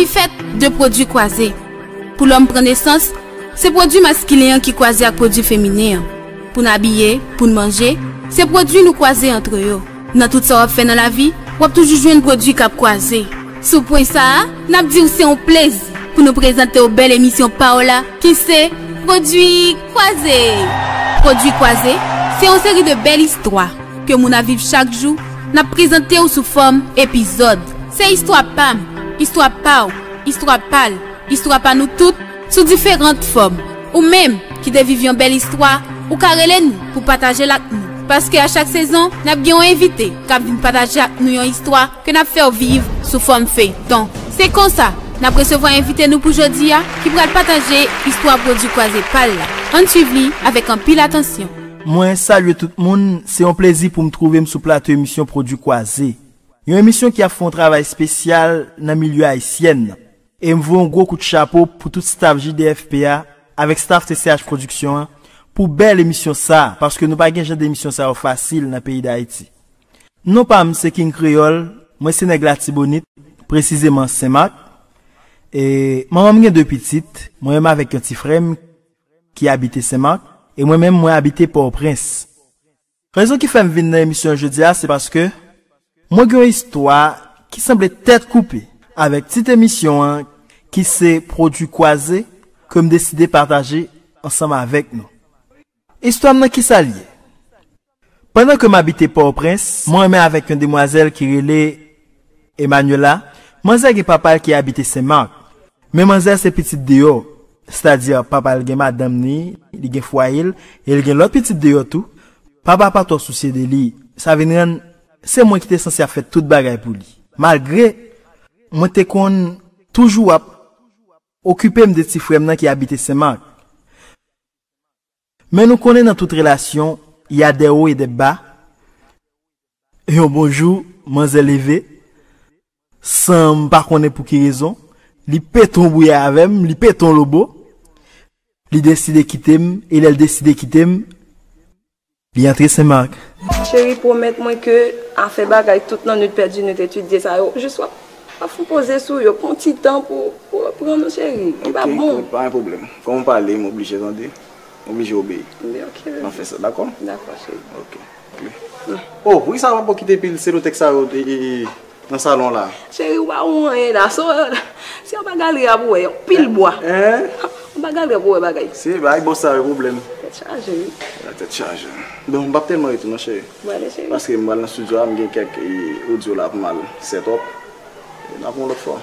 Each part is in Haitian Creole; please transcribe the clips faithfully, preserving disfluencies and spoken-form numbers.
Li fèt de pwodui kwaze. Pou lòm pran nesans, se pwodui maskilen an ki kwaze ak pwodui feminen an. Pou n abiye, pou n manje, se pwodui nou kwaze antre yo. Nan tout sa w ap fè nan lavi, w ap toujou jwenn pwodui k ap kwaze. Sou pwen sa a, n ap di w se yon plezi pou nou prezante w bèl emisyon pa w la, ki se Pwodui Kwaze. Pwodui Kwaze, se yon seri de bèl istwa ke moun ap viv chak jou, n ap prezante w sou fòm epizòd. Se istwa pa m, istwa pa w, istwa pa l, istwa pa nou tout, sou diferan fòm. Ou menm ki te viv yon bèl istwa, ou ka rele nou pou pataje l ak nou. Paske a chak sezon, n ap gen yon envite k ap vin pataje ak nou yon istwa ke n ap fè w viv sou fòm feyton. Se konsa, n ap resevwa envite nou pou jodi a, ki pral pataje istwa pwodui kwaze pa l la. Ann swiv li avèk anpil atansyon. Mwen salye tout moun, se yon plezi pou m twouve m sou plato emisyon Pwodui Kwaze. Yon emisyon ki ap fè yon travay espesyal nan milye ayisyèn nan. E m voye yon gwo kout chapo pou tout staf J D F P a avèk staf T C H Pwodiksyon an pou bèl emisyon sa a, paske nou pa gen jan de emisyon sa yo fasil nan peyi Dayiti. Non pa m se King Kreyòl, mwen se nèg Latibonit, presizeman Senmak. E manman m gen de pitit, mwen menm avèk yon ti frè m ki abite Senmak, e mwen menm mwen abite Pòtoprens. Rezon ki fè m vin nan emisyon jodi a, se paske mwen gen yon istwa ki sanble tèt koupe avèk tit emisyon an ki se Pwodui Kwaze ke m deside pataje ansanm avèk nou. Istwa m nan kisa l ye? Pandan ke m abite Pòtoprens, mwen renmen avèk yon demwazèl ki rele Emmanuela, manzè gen papa l ki abite Senmak. Men manzè se pitit deyò, sètadi papa l gen madanm li, li gen fwaye l, e l gen lòt pitit deyò tou. Papa pa twò sousye de li, sa vin rann se mwen ki te sanse ap fè tout bagay pou li. Malgre mwen te konn toujou ap okipe m de ti frè m nan ki abite Senmak. Men nou konnen nan tout relasyon, y a des hauts et des bas. Yon bon jou, manzè leve, san m pa konnen pou ki rezon, li pete yon bouya avè m, li pete yon lobo, li deside kite m, e lè l deside kite m, li antre Senmak. Cheri, pwomèt mwen ke afè bagay tout nan nwit pèdi, nwit etidye sa yo, jis w ap, w ap fon poze sou yo, pran ti tan pou, pou reprann ou, cheri. Li pa bon. Ok, pa gen pwoblèm. Kòm w pale, m oblije tande. Oblije obeyi. Oblije, ok. N ap fè sa, dakò? Dakò, cheri. Ok. Oh, poukisa w pa kite pil selotèks sa yo, e, e, e, nan salon la? Cheri, ou pa wè anyen la. So, se yon bagay li ap wè, yon pil bwa. Hein? Yon bagay li ap wè bagay. Se bagay bòs sa yo pwoblèm. Tèt chaje, wi. Tèt chaje. Bon, m p ap tèlman rete non, cheri. Bon, ale, cheri. Paske m pral nan estidyo a, m gen kèk, e, odyo la pou m al set up. E n ap wè yon lòt fwa.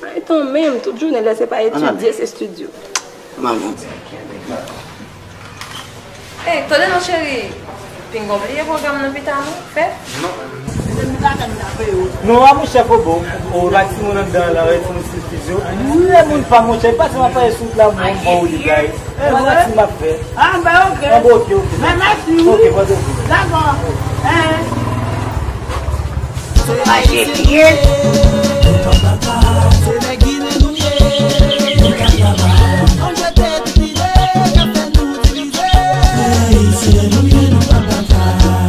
Feyton menm, tout jounen lè se pa etidye, se estidyo. Ann al, Bondye. Ey, tande non, cheri. Pinga w bliye pwogram nan pita non, fè? Non. Non, a monchè Kobo, ou la timoun anndan la, wè timoun sou fizyo. Lè moun pa monchè, pase m ap pale sou wout la, mwen, mwen, ou li bay. E, mwen la, ti m ap fè. Ah, ben, ok. Ah, bon, ok, ok. Men mèsi, wi. Ok, pa de pwoblèm. Dakò. Hein. Mache byen. Se nèg ginen nou ye. Nou ka travay. Ann jete tout lide k ap fè nou divize. Ayisyen nou ye, nou pa ka travay.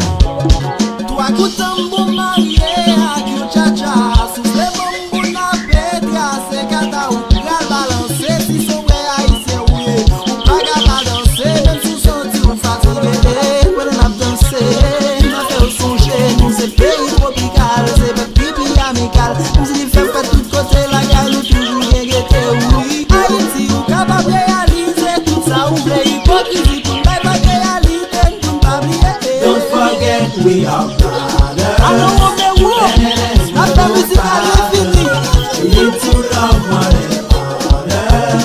Twa kout tanbou marye ak yon tchatcha. Soufle banm Pou n ap trase kata ou pral balanse si se vrè ayisyen ou ye. Ou pa ka pa danse, menm si w santi w fatige. Pandan n ap danse, n ap fè w sonje nou se peyi twopikal, se pèp ki pi amikal. Mizik li fè fèt tout kote lakay nou toujou gen gete, wi. Ayiti, ou kapab reyalize tout sa ou vle. Ipokrizi pou n bay vag reyalite n pou n pa bliye. Don't forget we are brothers. Alon Romeo, n ap fè mizik la vin fini. We need to love one another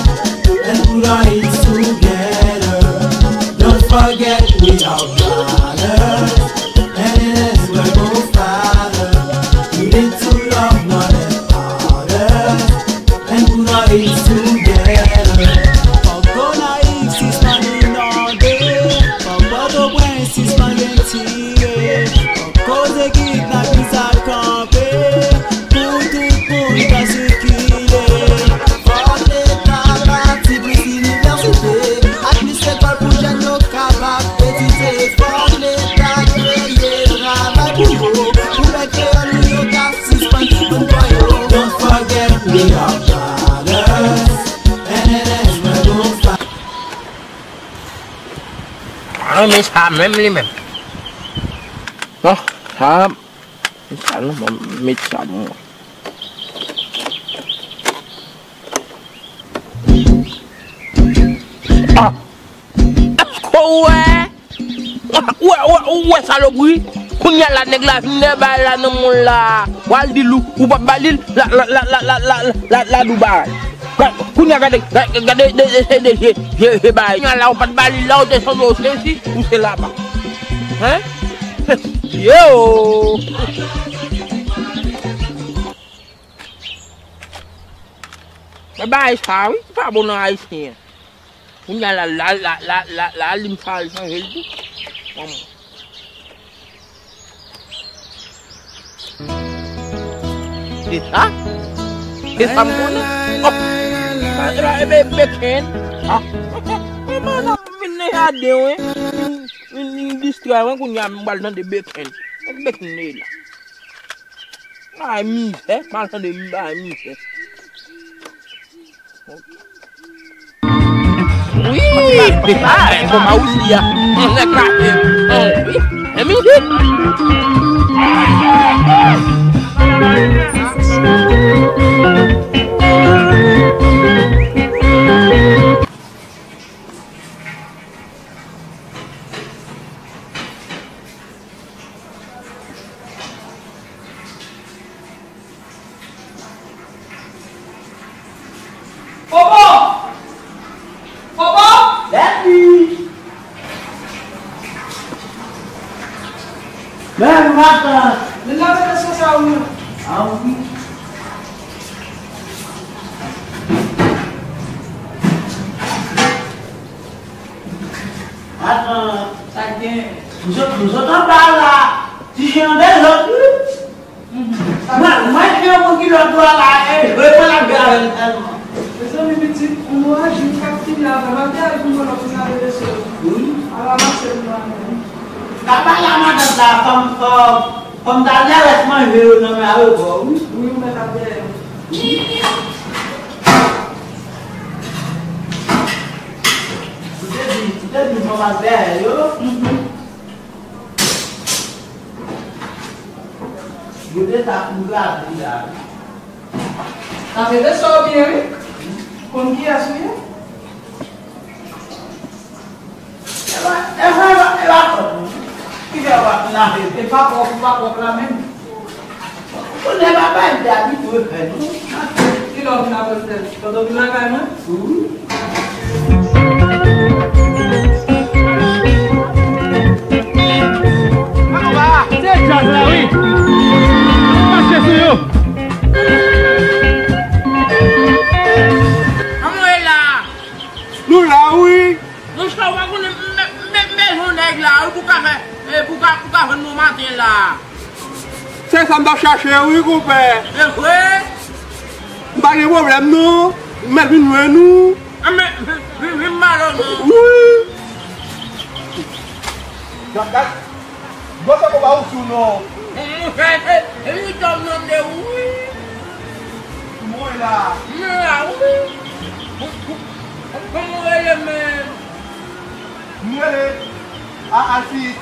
and put our heads together. Don't forget we are brothers and it is we go farther. We need to love one another and put our heads together. Fòk Gonayiv sispann inonde, fòk Pòtoprens sispann gen tire, fòk koze kidnapin Mwen men sa menm li menm. Non, sa, sa non, mwen met sa pou mwen. Ah! Èske w wè? Ou wè, ou wè, ou wè salopri? Kounye a la, nèg la vin dèyè bagay la nan moun la. W al di l ou, ou p ap ba li l, la, la, la, la, la, la, la, la, la di w bagay. Kounye a gade, gade, gade, de, de, de, de, je, je, je bagay. Kounye a la, ou pa t ba li l la, ou te sanble w sezi, ou se laba. Hein? Yo! Men bagay sa, wi, ki pa bon nan ayisyen an. Kounye a la, la, la, la, la, la, li m sa al chanje l tou. Manman. Se sa? Se sa m konnen? Oh! E pa, e pa, e pa beken. Ah! Manman, non, m vin nan jaden, wi. Vin, vin, vin distrè mwen, kounye a m pral tande beken. Beken li la. Ay, mizè, m al tande m bay mizè. Wi! Ay, kòman ou di a? Mwen nèg la, eh, oh, wi. Emi? Popo! Popo! Lève! Lève, matant! Li lave leson sa ou menm? Ah wi. Atann. Sa k gen? Nou sot, nou sot anba la. Ti jen an dezòd, wi. Mwen, mwen ki yon moun ki lòt bò la, e, e, mwen la gade avè l tèlman. Mezanmi, pitit, yon oraje, m p ap fini avè l. M ap gade pou mwen lòt moun lave leson. Wi. Al ranmase l nan men. Kaba la matant la, fò m, fò, fò m ta lè rès manje yo nan men arebò, wi. Wi, ou mèt ap dèyè. Wi. Ou te di, ou te di fò m al dèyè yo. Mhm. Gade sa pou gade la. Sa se de sa w byen, wi. Konn kiyès ou ye? E pa, e pa, e pa, e pa kòb, non. Ki fè w ap lave? E pa pwòp, ou pa pwòp la menm. Konnen papa m te abitye fè, non. Kilè w vin apre sèz? Pandan w vin lakay mwen? Wi. Se djaz la, wi. Mache sou yo. Kòman w ye la? Nou la, wi. Monchè, ou pa konnen m, m, m, m bezwen nèg la, wi, pou ka fè, eh, pou ka, pou ka jwenn nou maten la. Se sa m t ap chache, wi, konpè. E vre? M pa gen pwoblèm, non. M mèt vin jwenn ou. A, men, vin, vin, vin ba nou, non. Wi. Gad, gad. Gwo sa konpa ou sou non. Monchè, e, e li dòm nan de ou, wi. Mwen la. Mwen la, wi. Kòman w rele menm? M rele a Alfis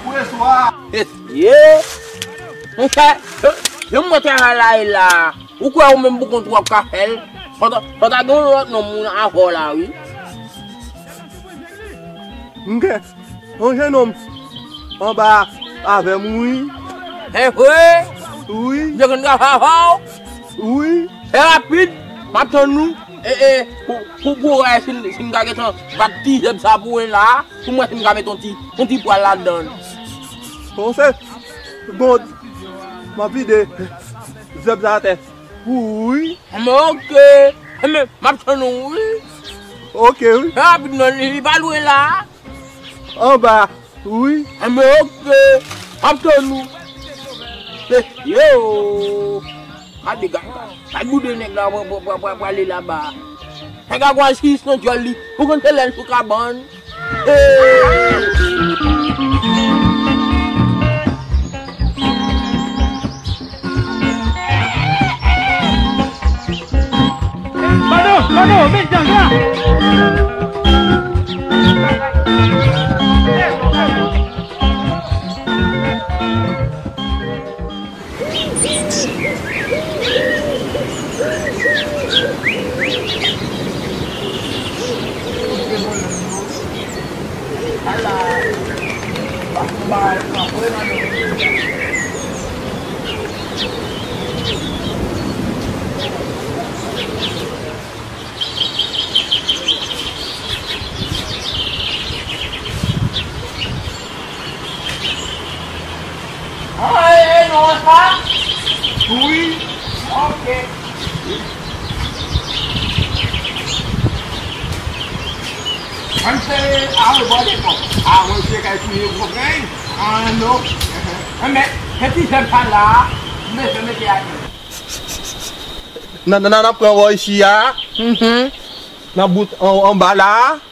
Preswa. Mesye! Monchè, jan m wè travay la ye la, ou kwè ou menm pou kont ou w ap ka fè l? Fò ta, fò ta gen yon lòt nonm moun avè w la, wi. M gen yon jennonm anba avè m, wi. E vre? Wi. M te konn travay avè w? Wi. Fè rapid, m ap tann ou. E, e, pou, pou, pou wè si, si m ka gentan bat ti zèb sa pou mwen la, pou m wè si m ka met yon ti, yon ti pwal ladan l. Bon, se, bon, m ap vide zèb sa atè. Wi. Enben, oke. Enben, m ap tann ou, wi. Oke, wi. Fè rapid non, li, li pa lwen la. Anba, wi. Enben, oke. M ap tann ou. Yo. Gade, gade, gade. Gade bouda nèg la, pral, pral, pral, pral prale laba. Nèg la pral siyis nan djòl li. Ou konn se lè l sou kabann. Mano, mano, vin djaz la. Ah, e, e, non, sa? Wi. Ok. Mwen se a rebò de kò. A, mwen se kay touye gwo grenn. Ah, non. Men, men ti jèn sa la, mwen se mete a tè. Nan, nan, nan, nan pran wò isi a. Mhm. Nan bout an, anba la.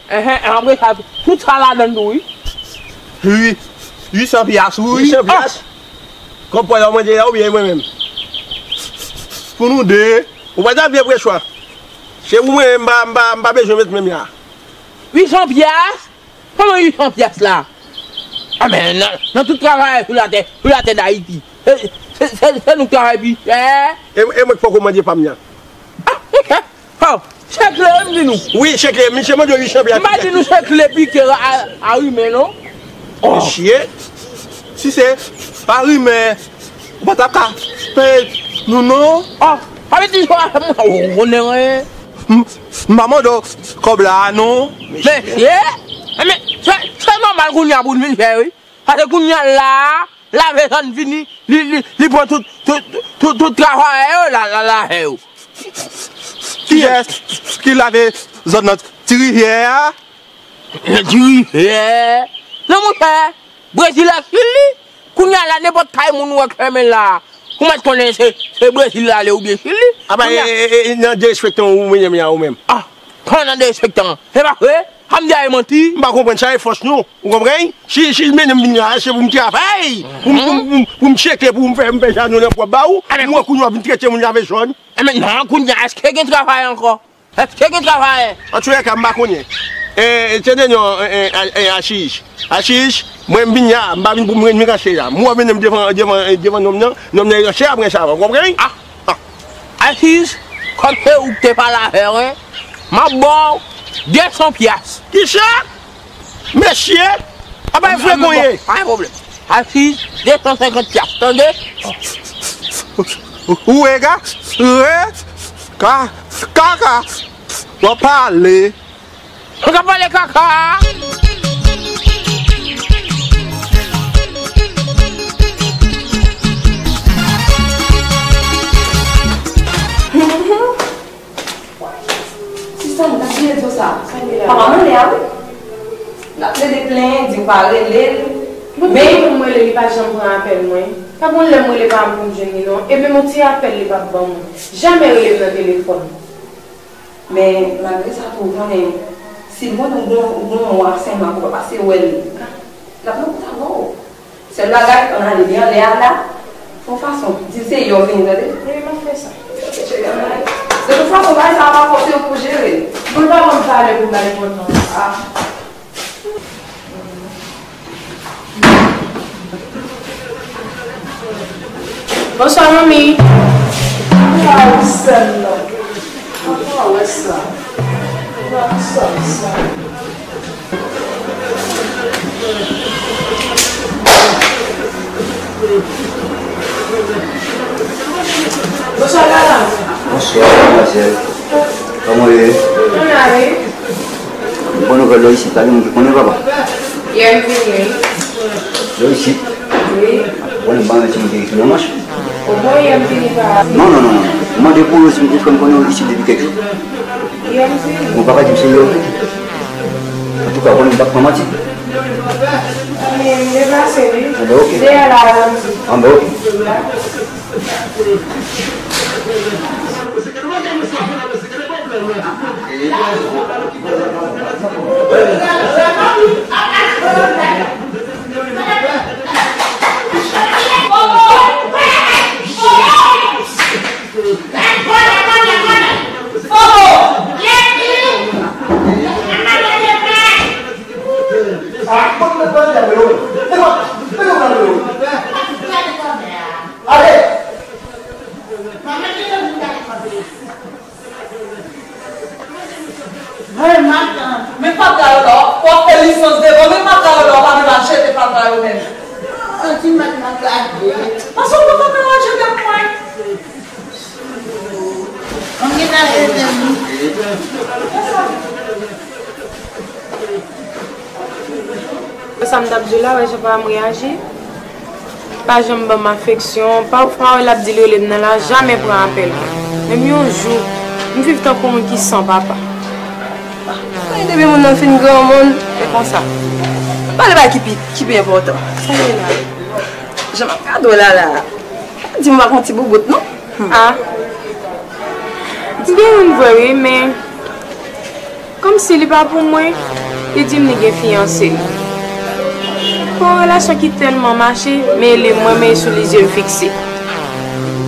Enhen, apre sa, tout sa ladan tou, wi. Wi. Uit san pyas, wi. Uit san pyas? Kòb pwa yo mande la oubyen mwen menm? Pou nou de. Ou pa ta vye prechwa. Se pou mwen, m pa, m pa, m pa bezwen met menm la. Uit san pyas? Kòman uit san pyas la? A men, nan, nan tout travay sou latè, sou latè Dayiti. Se, se, se, se nou k travay pi chè. E, e mwen k poko mande pa m nan. Ah, ok. Oh, chèk li, m di nou. Wi, chèk li, misye mande uit san pyas. M pa di nou chèk li pike a, a, a rimè, non. Oh. Mesye, si se pa rimè, ou pa t ap ka peye nou, non. Oh, sa vle di sa, mwen, oh, konnen, wi. M, m pa mande w kòb la, non. Mesye, e men, se, se nòmal kounye a pou n vin fè, wi. Paske kounye a la, lave zòn fini, li, li, li pran tout, tout, tout, tout travayè yo, la, la, lave yo. Kiyès ki lave zòn nan? Ti Rivyè a? Ti Rivyè. Non, monchè, Brezil ak Chili. Kounye a la, nenpòt kay moun ou wè k fèmen la, ou mèt konnen se, se Brezil l ale oubyen Chili. Apa, kounye a, e, e, e, nan derespektan ou menm ya, ou menm? Ah, pa nan derespektan. Se pa vre? A m di a e manti? M pa konprann sa e fòs nou. Ou konprann? Si, si mennen m vin la, se pou m travay. Pou m, pou m, pou m, pou m tcheke, pou m fè, m fè janou nan pwòp ba ou. M wè kounye a w ap vin trete moun lave zòn. Enben, non, kounye a, èske gen travay ankò? Èske gen travayè? Antoulèka, m pa konnen. E, e, tande non, e, e, a, e, Asij. Asij, mwen m vin la, m pa vin pou m rann m ranse la. M wè mennen m devan, devan, devan nonm nan, nonm nan ranse apre sa, ou konprann? Ah, ah. Asij, kòm se ou k te pale avè l, wi, m ap ba w de san pyas. Kisa? Mesye, apa e vre konye? Pa gen pwoblèm. Asij, de san senkant pyas, tande? Ou egare, ka, kaka, w ap pale. Ou ka pale kaka. Sista m, gad vye dyo sa. Papa m anlè a wi. L ap plede plenyen, di w pa rele l. Men mwen rele, li pa janm pran apèl mwen. Pa gon lè m rele pa m pou m jwenn li non. E menm yon ti apèl li p ap ban mwen. Jamè rele m nan telefòn. Men malgre sa tou, ou konnen, si l konnen ou gon, ou gon yon absent, ou pa pase wè l, l ap nan kont avè w. Sèl bagay, ann ale byen anlè a la. Fè yon fason, di l se yè w vini, tande? Wi, m ap fè sa. Ok, cheri, ann ale. De tout fason, bagay sa a pa fòse yo pou jere. Bon, l pa ban m valè pou bay enpòtans. Ah. Bonswa, manmi. Bonswa, sè m nan. Bonswa, wè sa. Bonswa, sa. Bonswa, galan. Bonswa, madmwazèl. Kòman w ye? Mwen la, wi. Bon nouvèl lè w isit la, gen moun ki konnen, papa? Yè m vini, wi. Lè w isit? Wi. Bon, m ba yon ti moun ki nan manch. O bon, yè m vini pa. Non, non, non, non. M mande pou yo, si m te fè m konnen w isit depi kèk jou. Yè m vini. Bon, papa di m se yè w vini. Antouka, bon, m p ap pran manti. Anben, m deplase, wi. Anben, ok. Deyò la, yè m vini. Anben, ok. Ale! Hey, matant, men fatra yo la, w ap fè lisans devan, men fatra yo la, w ap Pase w poko fè radyo de mwen. Mwen gen nan rete m. Sa m t ap di w la, wè jan papa m reyaji. Pa janm ban m afeksyon. Pa, pa wè l ap di l rele m nan la, jamè pran apèl mwen. Menm yon jou, m viv tankou moun ki san papa. Mwen depi moun nan fin granmoun, e konsa. Pale bagay ki pi, ki pi enpòtan. Sa ye la? Jan m ap gade w la la. Pa di m pa gon ti boubout, non. Hmm. Ah. M gen youn vre, wi, men kòmsi li pa pou mwen, li di m li gen fiyanse l. Bon, relasyon ki tèlman mache, men li mwen, men sou li zye l fikse.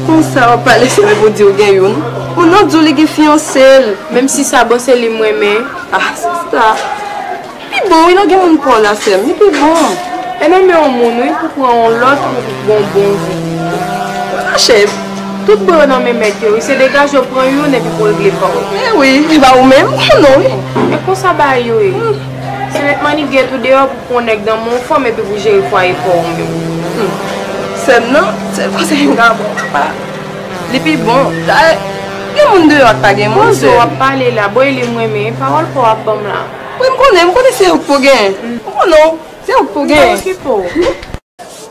Konsa w ap pale, se vre pou di w gen youn. Moun nan di w li gen fiyanse l. Menm si sa bon, se li mwen, men. Ah, se sa. Pi bon, wi, lè w gen moun pa w la, sè m, li pi bon. E nan men yon moun, wi, pou pran yon lòt, pou gon bon vi. Mache. Tout bon yo nan men mèt yo, wi. Se degaje w pran youn epi pou w regle pa w. E wi, e ba ou menm, ou konnen, wi. E konsa bagay yo ye. Se met mannigat ou deyò pou pran yon nèg nan men yon fanm epi pou jere fwaye pa w ou menm. Hmm. Sè m nan, sèl konsèy m ka ba w, papa. Li pi bon. Dayè, gen moun deyò k pa gen moun, sè m. Konsa w ap pale la, bon, e li m renmen, pawòl pa w ap ban m la. Wi, m konnen, m konnen se ou k pou gen. M konnen w, se ou k pou gen. Mwen okipe w.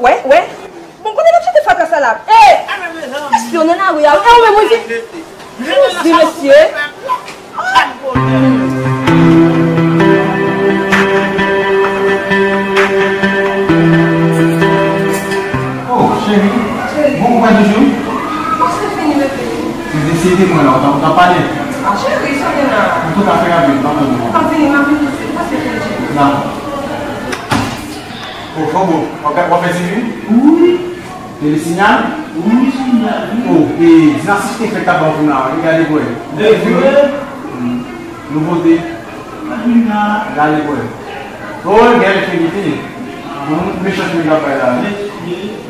Wè, wè. Bon, kote l ap chante fatra sa la? Ey! Èske w nan lari a? E ou menm, wi, di, di mesye. Oh, cheri. Bon, ou pa toujou? Bon, se fini, bebe. Mwen te eseye te mwen la, ou t ap pale. Ah, cheri, sa gen la? An tou ka, fè rapid, pa pran tan. M ap vini, m ap vini tousuit, pase fini. Dakò. Oh, Fobo, w ap, w ap fè ti vi? Wi. Te li sinyal? Wi, sinyal, wi. Oh, e, di nan si te fèk ta ban fim la, wi, gade bwè. Vre? Hmm. Nouvote. Gade bwè. Oh, gade fè kite. Bon, mechan fim la bay la.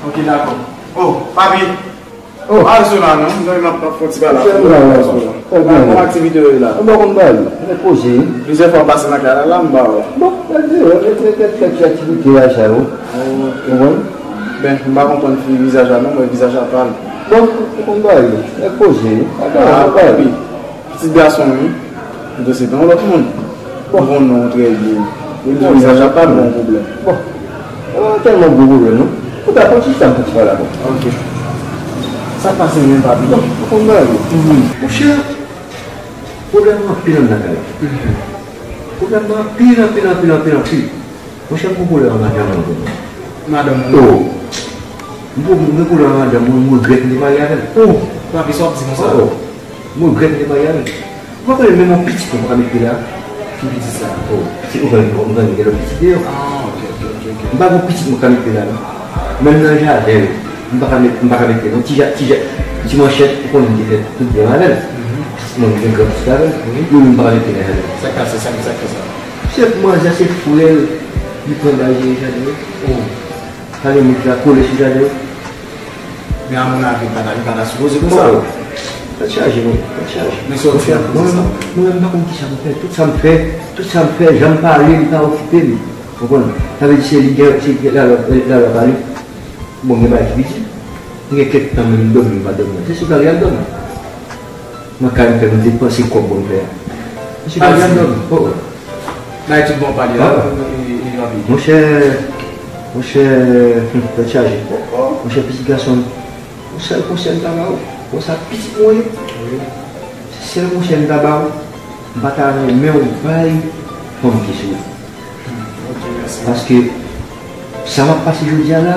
Ok, dakò. Oh, papi. Oh. Pa al sou la non, non, m ap, ap fè yon ti bagay la. Kòman aktivite yo ye la? Mwen pa konn bagay yo. Mwen poze. Plizyè fwa m pase nan kay la, la m ba w. Bon, mwen di yo, mwen, mwen, mwen fè ti aktivite a sa yo. Ou konprann? Ben, m pa konprann fi vizaj la non, mwen vizaj la pal. Bon, ou konn bagay yo. Mwen poze. Pitit gason wi. Ou te se yon lòt moun. Bon. Ou konn non trè byen. Ou di vizaj la pa bon pwoblèm. Bon. Ou tèlman gwo pwoblèm non. Ou ta konn chita m fè ti pale avè w. Ok. Sa k pase menm papi? Bon, ou konn bagay yo. Monchè, pwoblèm nan anpil anndan kay la. Pwoblèm nan anpil, anpil, anpil, anpil, anpil. Monchè, m gon pwoblèm ak madanm mwen. Madanm ou? Oh. M gon, m gen pwoblèm ak madanm mwen, m regrèt m te marye avè l. Oh, papi, sa w ap di konsa? Oh, oh. M regrèt m te marye avè l. Ou pa konnen menm yon pitit mwen m pa ka mete la. Ki pitit sa? Oh, pitit mwen, mwen gen lòt pitit deyò. Ah, ok, ok, ok, ok. M pa gen yon pitit mwen ka mete la non. Menm nan jaden, m pa ka met, m pa ka mete non. Ti ja, ti ja, ti manchèt, ou konnen m te fè tout byen avè l. Mhm. Pitit mwen, m gen gran pitit avè l. Wi. Li menm m pa ka mete nan jaden. Sa k pase, sa, sa k fè sa? Se manzè, se frè l, li pran bagay jere jaden. Oh. Sa gen moun ki ta kole sou jaden. Men amonavim, li pa ta, li pa ta sipoze konsa. Oh, tèt chaje, mwen. Tèt chaje. Men sa w di a, mwen, mwen, mwen menm, m pa konn kisa m fè. Tout sa m fè, tout sa m fè, jan m pale, li pa okipe m. Konprann? Sa vle di se li gen, se li gen lalwa, lalwa pa li. Bon, gen bagay ki piti. M gen kèk tan menm m dòmi, m pa dòmi. Se sou kare a l dòmi. Nan kay m fè m depanse kòb bon m fè a. Mesye pa janm dòmi. Oh, oh. Bay tout bon pale la. Ah. E, e, e, Rabi. Monchè, monchè, hmm, tèt chaje. Oh, oh. Monchè, pitit gason m, yon sèl konsèy m ta ba w. Bon, sa pitit mwen ye. Wi. Se sèl konsèy m ta ba w. M pa ta renmen w bay fanm ki sou ou. Paske sa m ap pase jodi a la,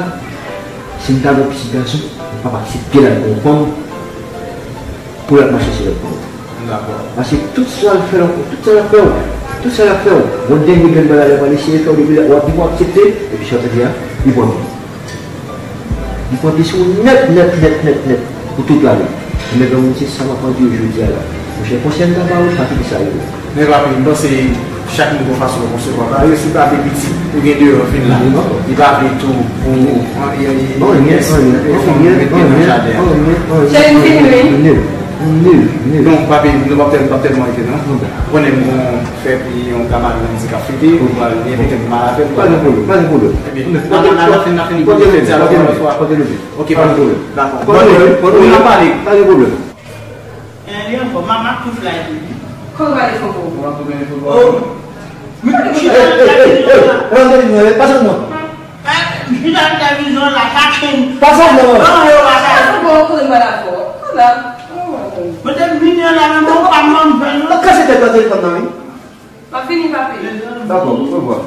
si m ta gen yon pitit gason, m p ap aksepte l al gen yon fanm pou l al mache sou lòt fanm. Dakò. Paske tout sa l fè, tout sa l ap fè w, tout sa l ap fè w, yon dènye grenn bagay la pral eseye fè w depi lè w ap di w aksepte, epi sa w te di a, li pran pye. Li pran pye sou ou nèt, nèt, nèt, nèt, nèt, pou tout lane. Men granmoun, se sa m ap andiye jodi a la. Monchè, konsèy m ta ba w, pa kite sa rive w. Men papi, m panse chak moun gon fason yo konsevwa bagay yo. Si w pa vle pitit ou gen deyò vin la, li pa vle tou pou ou. Anyen, anyen, anyen, anyen, anyen, anyen. Cheri, m fini, wi. Nil, nil. Non, papi, nou p ap tèl-, p ap tèlman rete, non. Non, ben. Ou konnen m gon frè epi yon kamarad nan mizik ap fete, ou pral envite m pou m al avè l. Pa gen pwoblèm, pa gen pwoblèm. Ebyen, n a, n a, n a fin, n a fini pou nou fè dyalòg yon lòt fwa. Kote nou ye? Ok, pa gen pwoblèm. Dakò. Kote nou ye? Kote nou ye? N ap pale. Pa gen pwoblèm. Eh, li anfòm, m ap, m ap tou fly tou. Kòman w pale franko? M ap tou fly franko. Oh. Mwen te chita nan televizyon la. Mwen te chita nan televizyon la. Eh, chita nan televizyon la, chache m. Pase non. Non, yo pa sa. Bon, kote m pale avè w? Kote la? Mwen te vini an la, men mwen pa manm fè non. Kase tèt nan telefòn nan, wi. M ap fini, papi. Dakò, au revoir.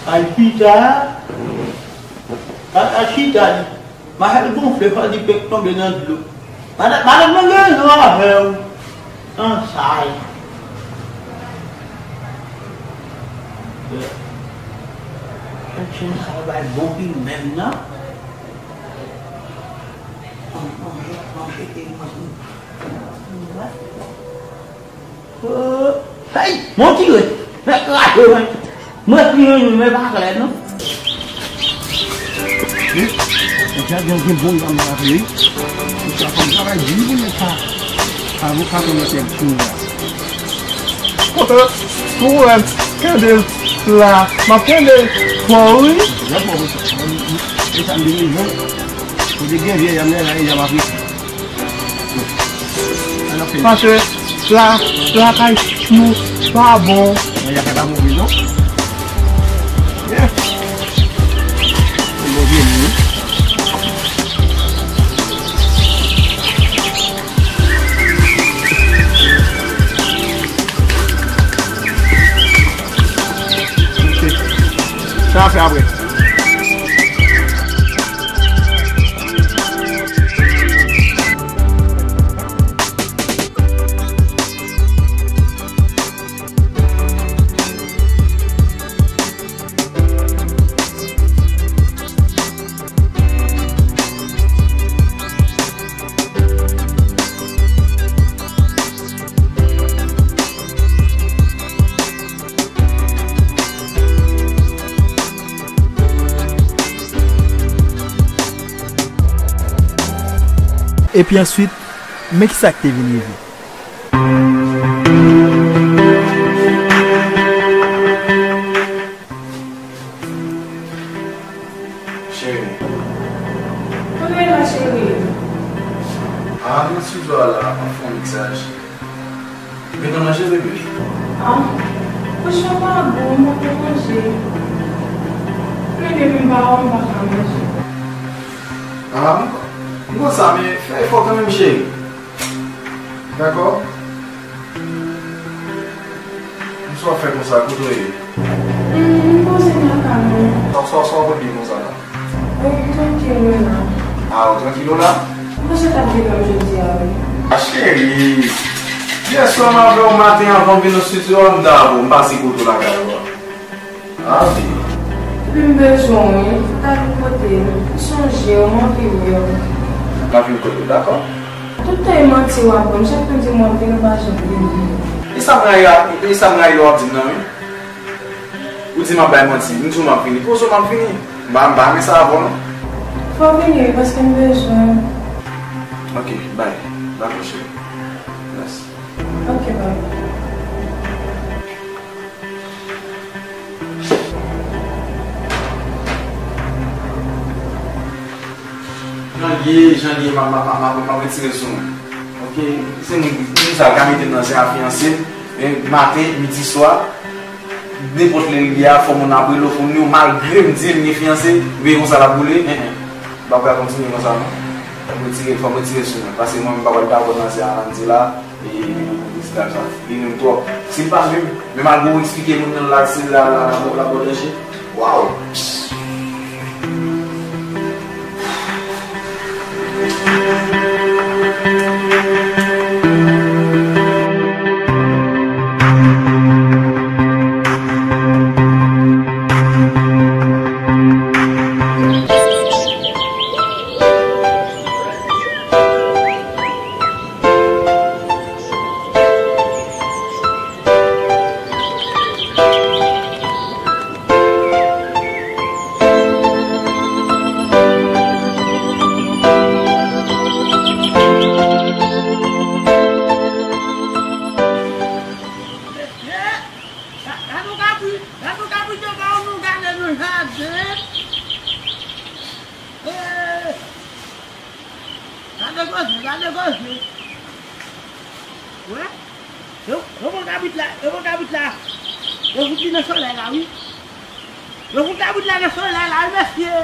Al chita, al, al chita li. Machèl gonfle, fò li pèk tonbe nan dlo. Madanm, madanm mwen gen rezon avè w. An sa ye. Chen sa bay bon pi menm nan. Manje, manje, manje. Hey, mwen tire. Mwen kraze, mwen. Mwen tire, mwen pa klè, non. Wi, ou te gen, gen bon zanmi la, wi. Ou te fè travay di pou nèg sa. Avoka pou nèg tou la. Kontan, pou wè, kenbe la. M ap kenbe fò, wi. Jan fò, wi. E sa m di, wi, jan. Ou te gen vye, y ap men la, y ap aplike. Paske la, lakay nou pa bon. Mwen, y ap fè pa move, non? Yeah. Move, non? Sa a fè apre. Epi answit, men kisa k te vin rive. Cheri. Kote w ye la, cheri? Ah, nan estidyo a la, m ap fè yon miksaj. Ou gentan manje, bebe? Ah, franchman, pa bon, m poko manje. Men depi m pa wè w, m pa ka manje. Ah, m, m konn sa, men fè efò kanmenm, cheri. Dakò? Kisa w ap fè konsa, kote w ye? Hmm, m poze m lakay mwen. Sa, sa, sa w ap di konsa la? Wi, m trankil mwen la. Ah, ou trankil ou la? M panse w t ap vin wè m jodi a, wi. Ah, cheri, yèswa m avè w maten anvan m vin nan estidyo a, m ta avè w, m pase kote w lakay ou a. Ah, wi. Epi m bezwen w, wi. Fò w ta vin kote m. M sonje w, m anvi wè w. M ka vin kote w, dakò? Tout tan e manti w ap ban m. Chak tan w di m w ap vini, w pa janm vini. E sa m rayi a, e sa m rayi lè w ap di m nan, wi. Ou di m ap bay manti, m di w m ap vini. Poze w, m ap vini. M pa, m pa renmen sa avè w, non. Fò w vini, wi, paske m bezwen w. Ok, bye. Dakò, cheri. Mèsi. Ok, bye. Jan l ye, jan l ye, m ap, m ap, m ap, m ap retire sou mwen. Ok? Se moun, moun sa ka mete m nan zen a fiyanse m, men maten, midi, swa, nenpòt lè l ye a, fò moun ap rele w, fò moun yo, malgre m di l m gen fiyanse, veye konsa l ap boule, en, en. M pa pral kontinye konsa, non. Fò m retire, fò m retire sou mwen, paske mwen, m pa pral dakò nan zen a, Angela. E, e, e, esklav sa. Li menm twòp. Si l pa menm, menm al gwo eksplike moun nan la, se la, la, la, la, la, la, la, waw! Gade koze, gade koze. Wè? Yo, yo pran kabrit la, yo pran kabrit la. Yo fout li nan solèy la, wi. Yo fout kabrit la nan solèy la, wi, mesye.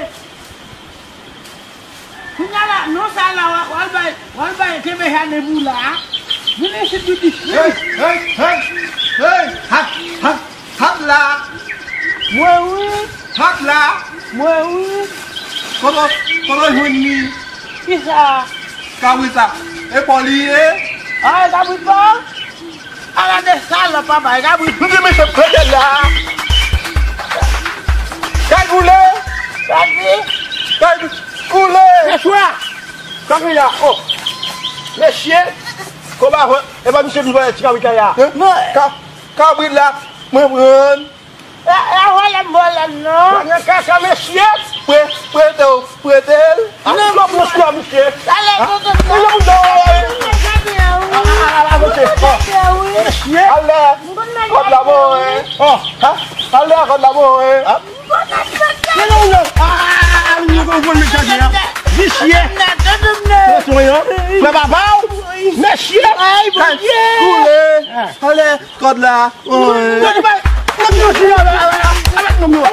Kounye a la, non sa la, w a, w al bay, w al bay kenbe jade pou la. Vin isit, Bibi. Hey, hey, hey, hey, ha, ha, ha la. Mwen wi. Ha la. Mwen wi. Kote, kote w jwenn li? Kisa? Kabrit la. E pa w li ye? A, e kabrit pa w? Ala de salòp, papa, e kabrit. Nou te mete prèt la. Kay boule. Kay boule. Mesye! Sa gen la, oh. Mesye, konba, e pa misye vin vòlè ti kabrit la. Ka-, kabrit la, mwen pran. E, e, vòlè m vòlè non. Mwen gen kaka, mesye. Pre-, prete w, prete l. Non. Lòt mwen sou la, mesye. Ale, tonton. Mesye, ale. Kòb la bon, hein. Oh, ha? Ale, kòb la bon, hein. Men non, non. Ah, nou konn konn met chanje a. Visye. Frè papa w. Mesye. Ay, Bondye. Koule. Ale, kòd la. Oye. Met chanje a, avèk nou, nou.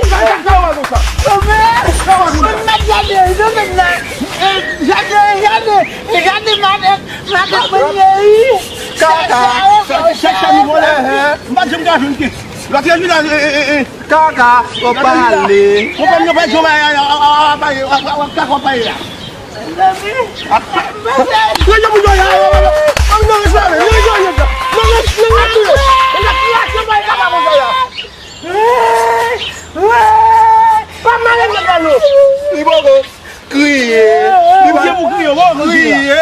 Jade, jade, jade, jade, madanm, madanm, mwen, kaka. Chèche nou vòlè. M pa janm ka jwenn ki. Lòt yo vin la, e, e, e, e. Kaka, w ap pale. Konprann yo pa jwenn, a, a, a, a, a, a, kaka w ap pale la. Lè yo moun yo ya, an nan reklame, nan reklame, nan reklame, nan reklame, pa male nèg la non. Li poko. Kriye. Li pa kriye.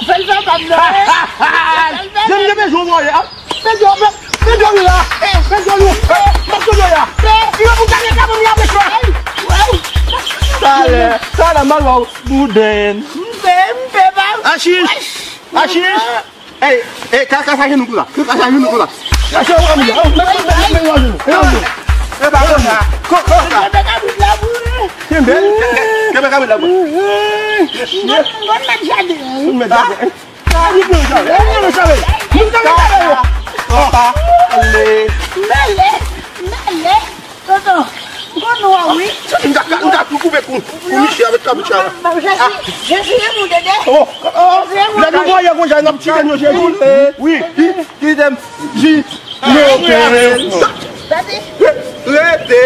Fè l fè bab nan. Jan m te bezwen w voye a. Fè djòl, fè, fè djòl la. Fè djòl ou. M ap tonbe la. Li pa pou gade kabann li ap fè. Talè, talè, m al wè w. Bouden. M pe, m pe pa. Achich. Achich. Ey, ey, ka, ka sa jenou kou la. Ka sa jenou kou la. Ka sa jenou kou la. E pa konsa. Ko, ko sa. Kenbe, kenbe kabrit la. Mwen, mwen, mwen, jade. Mwen, jade. Mwen, jade. Mwen, jade. Mwen, jade. Mele, mele. Tonton, m konn ou a wi. M ta, m ta tou koupe kou, kou misye avèk kabrit sa la. Jezi, Jezi renmen w, Dede. Oh, oh, lè nou voye konsa, n ap tire nou Jezi. Wi. Ki, ki tem, ji, nou. Tande? Re-, rete.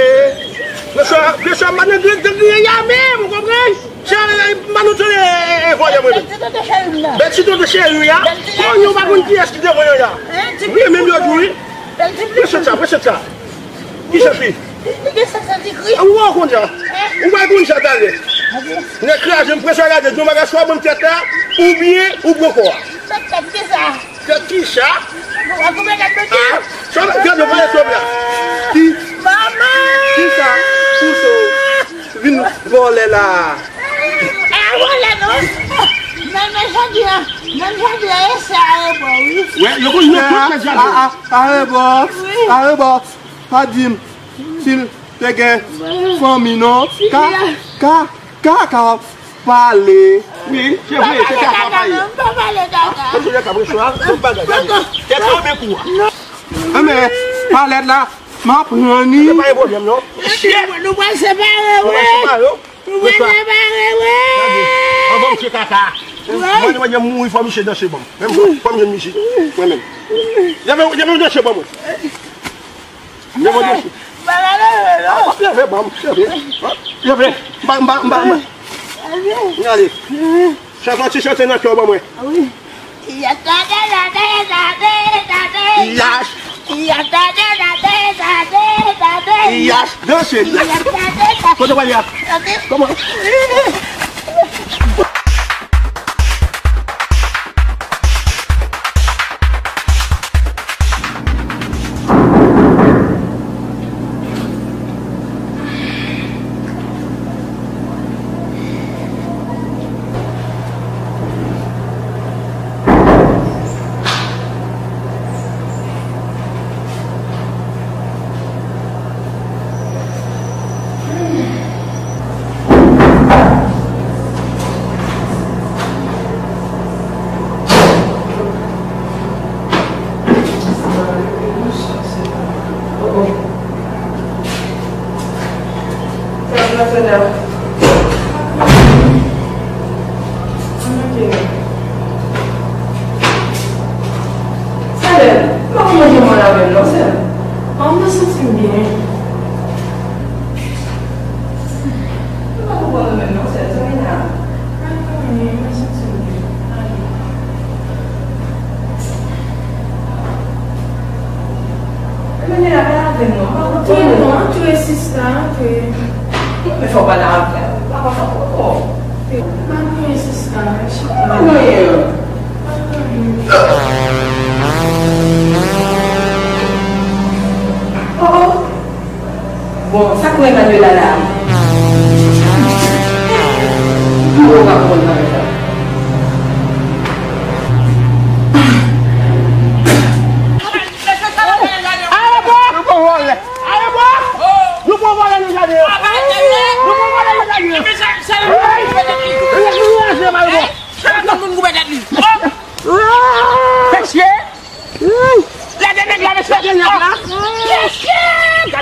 Mesye, mesye, m pa nan gri-, nan griyen ya menm, ou konprann? Se, e, m pa nan tande, e, e, e, voye mwen menm. Bèl ti tonton cheri m nan. Bèl ti tonton cheri a. Bèl ti tonton cheri m nan. Konn yo pa konn kiyès ki devan yo ya. Hein, ti pi. Wi, menm yo di wi. Bèl ti pi. Prese sa, prese sa. Ki sa fi? Li gen sa santi kri. A, ou wè w konn sa. Hein? Ou pa konn sa talè. Nèg kraze m, prese gade, di yon bagay swa ban m tèt la, oubyen ou pran kò a. Sa tèt ki sa? Tèt ki sa? Ou pa koupe tèt mesye? Ah, sa, gade, gade, gade, gade. Ki? Manman! Ki sa? Pouso. Vin vòlè la. A, vòlè non. Men, men jodi a, men jodi a, e se arebò, wi. Wè, yo konn fè tout fè jodi. A, a, arebò, wi. Arebò. Pa di m si l te gen fanmi non. Ka, ka, ka, ka pale. Wi, se vre, se kaka pale. M pa pale kaka. Mwen sou lè ka pran swa, tout bagay, gade. Tèt la oubyen kou a? Enben, palèt la, m ap pran li. Se pa yon pwoblèm non. Mesye, nou pral separe, wi. Nou pral separe, wi. Nou pral separe, wi. Gade, anvan misye kaka. Wi. Mwen, mwen, mwen mouri, fò misye danse ban m. Menm fò, fò misye, misye. Mwen menm. Leve, leve, danse ban mwen. Leve, danse. Bagay la, leve, non. Leve, ban m, leve. Leve. Ba, ba, ba, ba. Gade. Chante yon ti chante nan kè w ban mwen. Wi. Yas. Yas. Danse. Kote w ale a? Kòman?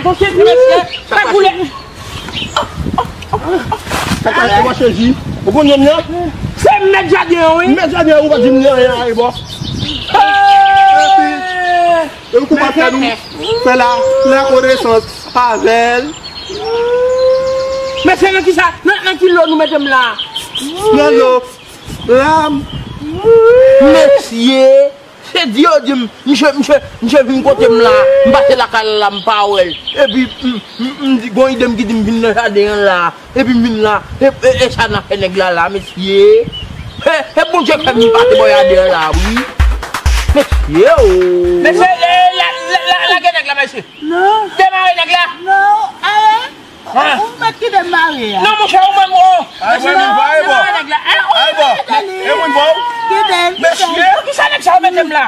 Monchè, mesye, pa koule. Sa ka fè mwen sezi. Ou konn nonm nan? Se mèt jaden an, wi. Mèt jaden an, ou pa di m li anyen, Arebò. Epi, e ou kou pa fè nou fè la, la konesans avè l. Mesye, nan ki sa? Nan, nan ki lo nou mete m la? Nan lo. Lam. Mesye, se di yo di m, misye, misye, misye vin kote m la, m pase lakay la, m pa wè l. Epi, m, m, m di, gon ide m ki di m vin nan jaden an la. Epi m vin la, e, e, e sa n ap fè nèg la la, mesye. E, e Bondye k fè m pase bò jaden an la, wi. Mesye, o. Mesye, e, la, la, la, lage nèg la, mesye. Non. Demare nèg la. Non, aye. Ou mèt kite m mare a. Non, monchè, ou menm, o. Ay, mwen menm, pa e bò. Demare nèg la. E, o, Ay, bò. Kite li. E mwen, bò. Kite l, kite l. Mesye. Poukisa nèg sa yo mete m la?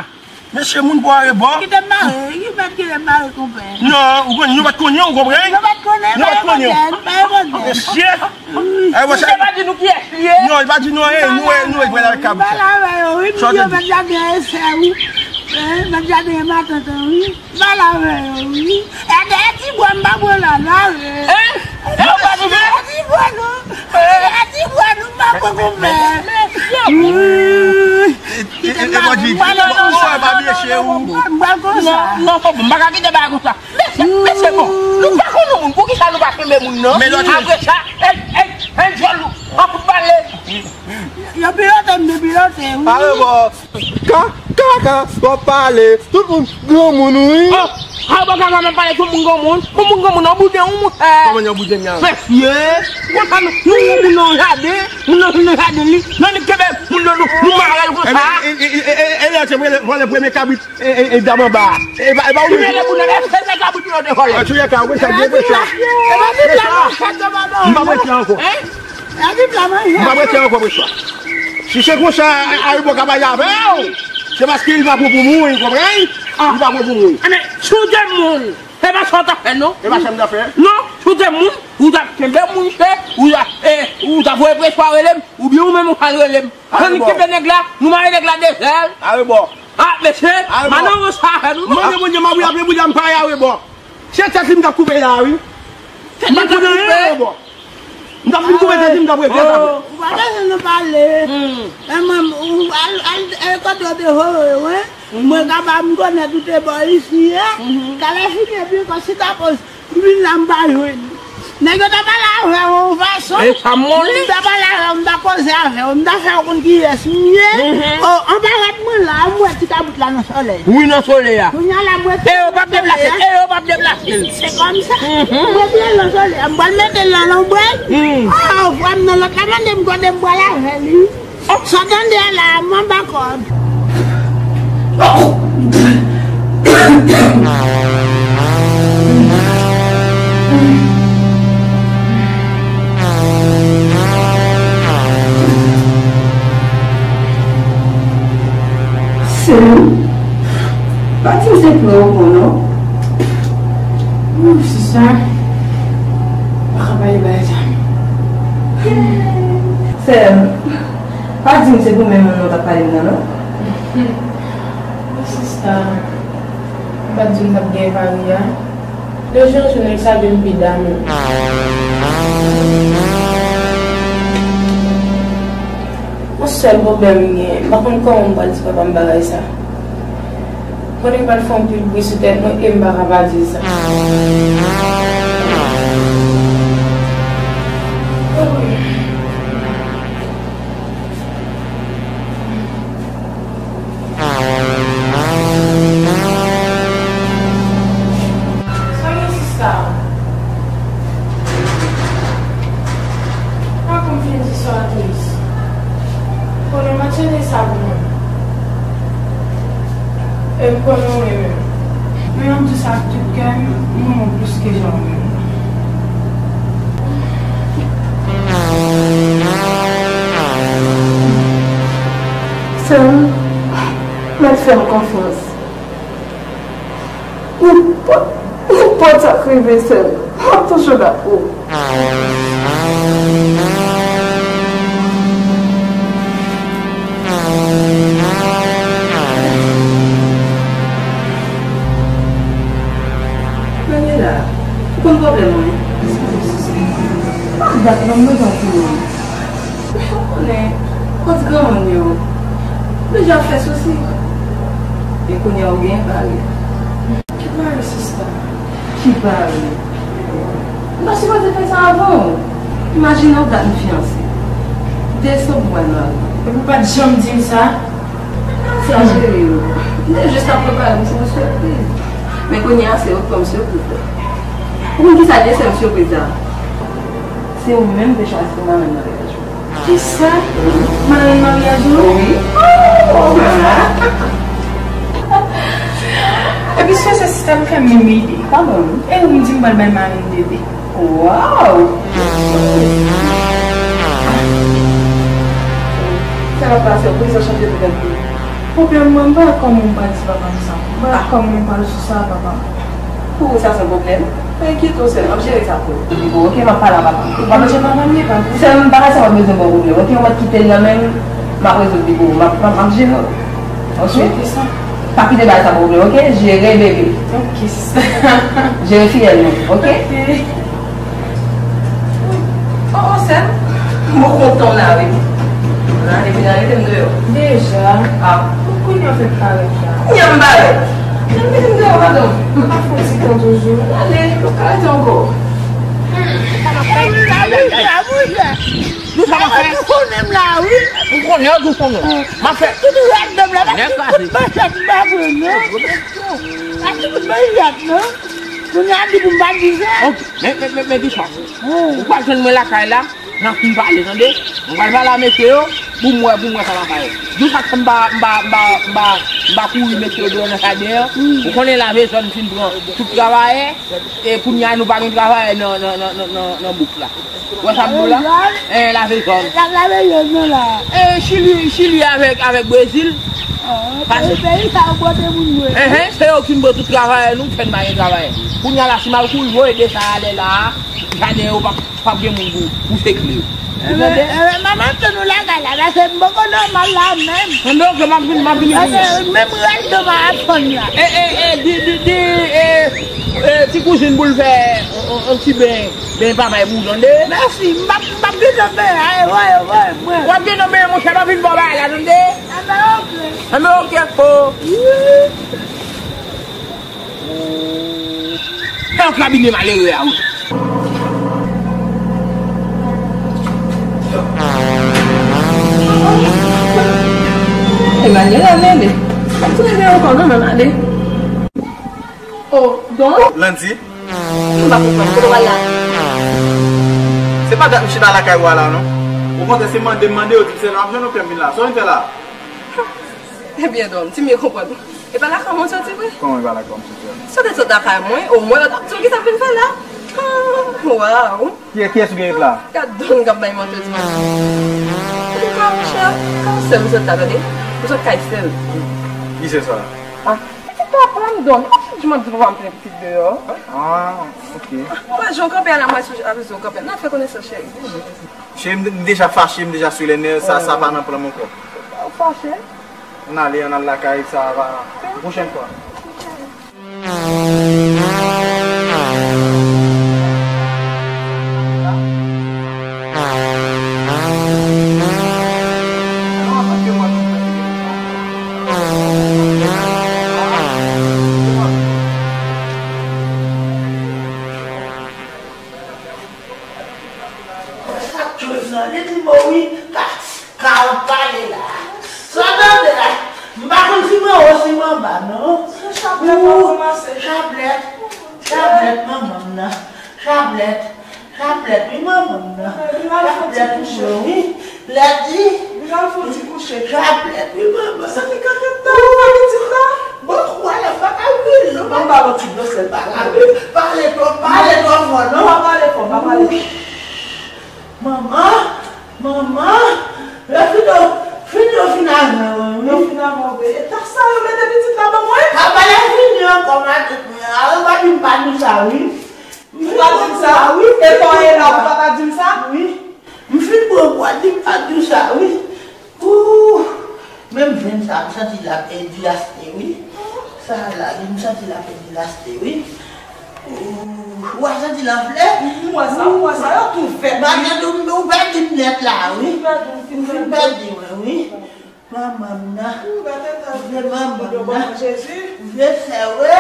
Mesye, moun pa e bò. Kite m mare, ou mèt kite m mare, konpè. Non, ou konn, nou pa t konnen, ou konprann? Nou pa t konnen, nou pa t konnen. Pa e bò. Mesye. Ay, wè sa. Misye pa di nou kiyès li ye. Non, li pa di nou anyen, nou wè, nou wè, pral avèk kabrit la. Pral avè yo, wi, misye mèt jaden an, e sè, wi. E, mèt jaden an, matant an, wi. Pral avè yo, wi. E dèyè ti bwa, m pa pran la, non, wi. Hein? E ou pa di byen? Dèyè ti bwa, non. Dèyè ti bwa, non, m pa pran, konpè. Mesye. Wi. E, e, e, e, Rodrigue, ou, ou, ou, ou pa byen, cheri, ou. M pral konsa. Non, non, m pa ka kite bagay konsa. Mesye, mesye, bon, nou pa konn moun, poukisa nou pa kenbe moun nan? Men lòt. Apre sa, e, e, e, djòl ou, an pou pale. Yo pilote m, yo pilote, wi. Arebò. Ka, ka, ka, w ap pale. Tout moun granmoun, wi. Oh, Arebò, ka, ka, m ap pale, tout moun granmoun. Tout moun granmoun, nan bouden, wi, monchè. Kòman nan bouden, nan? Mesye, konsa nou, nou, nou, nou nan jaden, nou nan, nou nan jaden li. Nan li kenbe moun nan, nou, nou mare l konsa. E, e, e, e, e, e, e, lè te vòlè, vòlè premye kabrit. E, e, e, dam anba. E, e, pa, e, pa ou menm. Ki rele pou nèg, èske se kabrit yo te vòlè? Antouka, ou konn sa, ou konn sa. E pa vin la, non, sa te ba nou. M pa prete ankò. Hein? E vin la, non. M pa prete ankò, prete. Si se konsa, a, a, Arebò ka pale avè w, se paske li pa bon pou moun, ou konprann? Ah. Li pa bon pou moun. Anben, si w te moun, se pa sa w t ap fè, non. E pa sa m t ap fè. Non, si w te moun, ou t ap kenbe moun, se, ou t ap, e, ou t ap voye prete rele m, oubyen ou menm ou pral rele m. Ann kenbe nèg la, nou mare nèg la de zèl. Arebò. Ah, mesye, Arebò. Madanm ou sa fè nou. Mande Bondye, m ap raple bouda m pa Arebò. Se tèt li m t ap koupe la, wi. Se tèt l ap koupe? Arebò. M t ap fin koupe tèt li, m t ap regle sa. Ou pa bezwen nou pale. Hmm. E mwen, ou al, al, e kote w te voye yo, wi. Mwen ka ba m konnen tout e bò isi a. Talè fini epi kò si ta poz. Vin la m pa jwenn. Nèg yo ta pale avè w yon fason. E sa m konnen. M ta pale avè w, m ta koze avè w, m ta fè w konn kiyès m ye. Mhm. O, anba rad mwen la, m wè ti kabrit la nan solèy. Wi, nan solèy a. Kounye a la, m wè ti kabrit la. E yo p ap deplase, e yo p ap deplase l. Se kòmsa. Mhm. M wè ti l nan solèy a, m pral mete l nan lonbraj. Mhm. O, frè m nan lòt la mande m kote m pral avè li. Sa w tande a la, m anba kòd. Sè m, pa di m se frè w non. Ou, sista, pa ka pale bagay sa. Sè m, pa di m se pou menm moun nan w t ap pale m nan, non. Sista, m pa t di w m t ap gen mari a. Lè jan jou nèg sa vin pi damou. Yon sèl pwoblèm m gen, m pa konn kòman m pral di papa m bagay sa. Konnen m pral fè anpil bri sou tèt mwen e m pa ka pa di l sa. Sa gen sista. Pa konn fin di sa tris. Konnen m ap chante sa pou mwen. E m konnen w renmen m. Men m ap di sa ak tout kè m, m renmen w plis ke jan w renmen m. Sè m, mèt fè m konfyans. Nenpòt, nenpòt sa k rive, sè m, m ap toujou la pou ou. Daniela, Men, koz granmoun yo, nou deja fè sousi. E kounye a ou gen pale. Ki pale, sista? Ki pale? M pa sipoze fè sa avan w. Imajine w dat m fiyanse. Desanm pou al mari. Epi w pa t janm di m sa? Sa jere yo. M te jis ap prepare m pou yon sipriz. Men kounye a, se ou k fè m sipriz la. Ou konn kisa k gen sèm sipriz la? Se ou menm te chwazi pou marenn maryaj ou. Kisa? Marenn maryaj ou? Wi. Oh! Epi sou se sista m fè m menm ide. Pa bon. E ou m di m pral bay marenn bebe. Waw! Sa k ap pase? Ou bezwen chanje tout èp li? Pwoblèm mwen, m pa wè kòman m pral di papa m sa. M pa wè kòman m pral sou sa, papa. Pou ou sa se yon pwoblèm? Pa enkyete w sèl, m ap jere sa pou ou. Li bon, oke, m ap pale a papa m. Ou pa manje papa m, li pa bon. Sèl m pa ka sa w ap bezwen ba w pwoblèm, oke? Ou mèt kite l nan men m, m ap rezoud li pou ou. M ap, m ap, m ap jere w. Oke? Jere sa? Pa kite bagay sa ba w pwoblèm, oke? Jere bebe. Oke, sista. Jere fiyèl nou, oke? Oke. Oh, oh, sèm. Mwen kontan w la, wi. Nan, depi nan rete m deyò. Deja? Ah. Pou kounye a w fèk parèt la. Kounye a m parèt. Nan, mete m deyò, madanm. M pa fè ti tan toujou. Ale, nou ka rete ankò. Nou sa pa fè? Ou konnen m la, wi. M konnen, ou konnen. M ap fè. Tout rad menm la, pa ti kout manchèt m pa pran, non. Pa ti kout manchèt, non. Kounye a di pou m pa di sa. Ok, men, men, men, men, Bichwa. Ou pral jwenn mwen lakay la, n a fin pale, tande? Mwen pral pale a mesye yo, pou m wè, pou m wè sa n a fè. Jou sa k fè m pa, m pa, m pa, m pa, m pa kouri mesye yo deyò nan jaden an. Ou konnen lave zòn fin pran tout travayè, e kounye a nou pa gen travayè nan, nan, nan, nan, nan, nan bouk la. Ou wè sa m di w la? Lave zòn. Eh, lave zòn. L ap lave zòn nan la. Eh, Chili, Chili avèk, avèk Brezil. Ah, peyi, peyi sa yo pote moun mwen. Eh, eh, se yo ki pran tout travayè nou, fè n pa gen travayè. Kounye a la, si m al kouri voye de sa a lè la a, jaden yo p ap, p ap gen moun pou, pou sekle yo. Ou tande? Eh, manman, se nou lakay la, la, se m poko nòmal la menm. Tande, ok, m ap vin, m ap vini kounye a. Eh, menm rèl de maraton la. Eh, eh, eh, di, di, di, eh, eh, ti kouzin pou l fè on, on, on ti ben. Ben, papa, e pou w tande. Mèsi, m p ap, m p ap gentan fè, ay, voye, voye, mwen. W ap gentan benyen, monchè, m ap vin ba w bagay la, tande. Anben, ok. Anben, ok, ko. Wi. Fè yon kabine malere a, wi. E malere a, mele. Ap tou nèg ankò, non, non, ale. Oh, Don? Landy? M pa konprann. Kote w al la? Se pa dat m chita lakay ou a la, non. Okontrè, se mande m mande yo, di m se la m ap jwenn ou fè m vin la. Sa w vin fè la? Ebyen, Don, si m byen konprann, e pa lakay mwen w soti vre? Kòman e pa lakay m soti a? Si w te sot lakay mwen, omwen yo t ap di w kisa w vin fè la. Ah, waw! Kiyès, kiyès ou gen ret la? Gad Don k ap bay mantè dimanch. An tou ka, monchè, kay sè m sot la, tande. M sot kay sè l. Ki sè sa? Ah. Pitit papa m, Don. Chak jou m ap di papa m plen pitit deyò. Ah, ok. Ou wè jan w kanpe a la, m wè sou jan w kanpe a. N ap fè konesans, cheri. Cheri, m, m deja fache, m deja sou lè nèv, sa, sa pa nan plan m ankò. Ou fache? Ann ale, ann al lakay, sa va. Yon pwochèn fwa. Sa k jwenn nan, li di mo wi, ka, ka w pale la. Sa w tande la? M pa konn si m anwo, si m anba, non. Se chaplèt w ap ranmase. Chaplèt, chaplèt manman m nan. Chaplèt, chaplèt, wi, manman m nan. Chaplèt, wi. Lèdi. Li al fè yon ti kouche. Chaplèt, wi, manman. Sa ki kakèt ta, pitit la? Bon, kou a la, pa ka ri, non. Ban m ba l yon ti dlo sèl, pa ka ri. Pale twò, pale twò fò, non. Pa pale fò, pa pale fò. Manman, manman, yo fin yo, fin yo fin avè w, wi. Yo fin avè w, wi. E ta sa yo mete pitit la ban mwen? Papa, yo fin yo ankò, matant mwen. A, yo pa di m pa di w sa, wi. Ou pa di m sa? Wi. E pa w ye la, ou pa ta di m sa? Wi. M fin pran pwa, di m pa di w sa, wi. Ooh! Menm venn sa, m santi l ap dilaste, wi. Sa la, m santi l ap dilaste, wi. Ou a santi l anfle? M wè sa, m wè sa, yo tou fèt. Bagay ou, ou pèdi m nèt la, wi. M pèdi, m fin pèdi. Ou fin pèdi, wi, wi. Manman m nan. Ou gade tan. Vye manman m nan. Jezi. Vye sè, wi.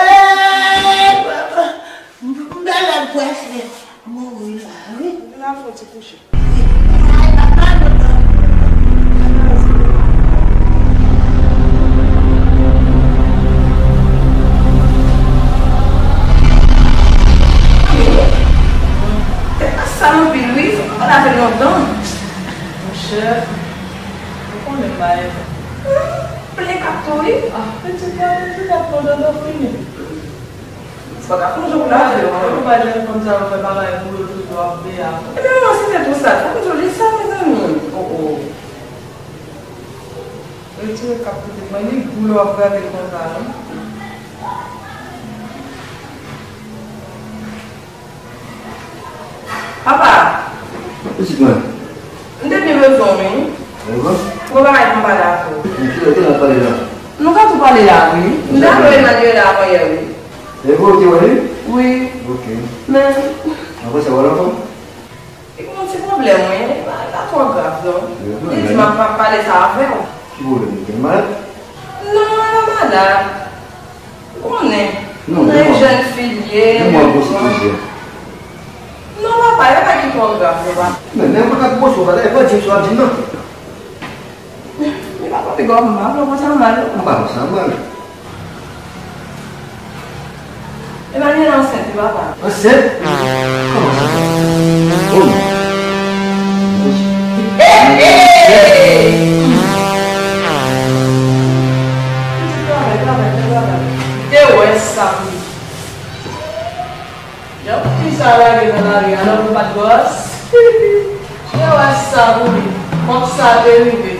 Manman. M, m genlè prèske mouri la, wi. Vin al fè yon ti kouche. Tèt pa sal anpil wi, fòk ou pa lave l lontan. Monchè, ou konnen m pa renmen. Plen k ap tou wi. Ah, pitit la, pitit la, pandan nou fini. Fòk ap konn jan pou lave yo. Ou pa janm konn sa yo fè bagay pou yo toujou ap veye a. Ebyen manman, si se pou sa, fòk nou li sa, mezanmi. Oh, oh. Retire kap pitit mwen, li gou lè w ap gade l konsa, non. Papa! Pitit mwen. M te byen bezwen w, wi. Bon bagay pou m pale avè w. Kilè, kilè n ap pale la? Nou ka tou pale la, wi. M te ap wè Emmanuel avan yè, wi. E vre w te wè li? Wi. Ok. Men. Apre sa, w al anfòm? Li gen yon ti pwoblèm, wi. Li pa, li pa twò grav, non. Li di m ap, m ap pale sa avè w. Ki pwoblèm li gen? Li malad? Non, li pa malad. Ou konnen. Non, yon jèn fi l ye. Non, papa, yo pa gen twò grav, non, papa. Men, men, mwen pa ka gwo sou, papa, e pa di m sou ap di m nan. Li pa twò pi gòm, m pa vle w pran sa mal. M pa pran sa mal. Emmanuel ansent, wi, papa. Ansent? Kòman sa? Oh. Hey, hey! Travay, travay, travay. Te wè sa, wi. Yo, fi sa lage nan lari a, alò nou pa t gwòs. Yo wè sa pou li. Kòk sa te rive.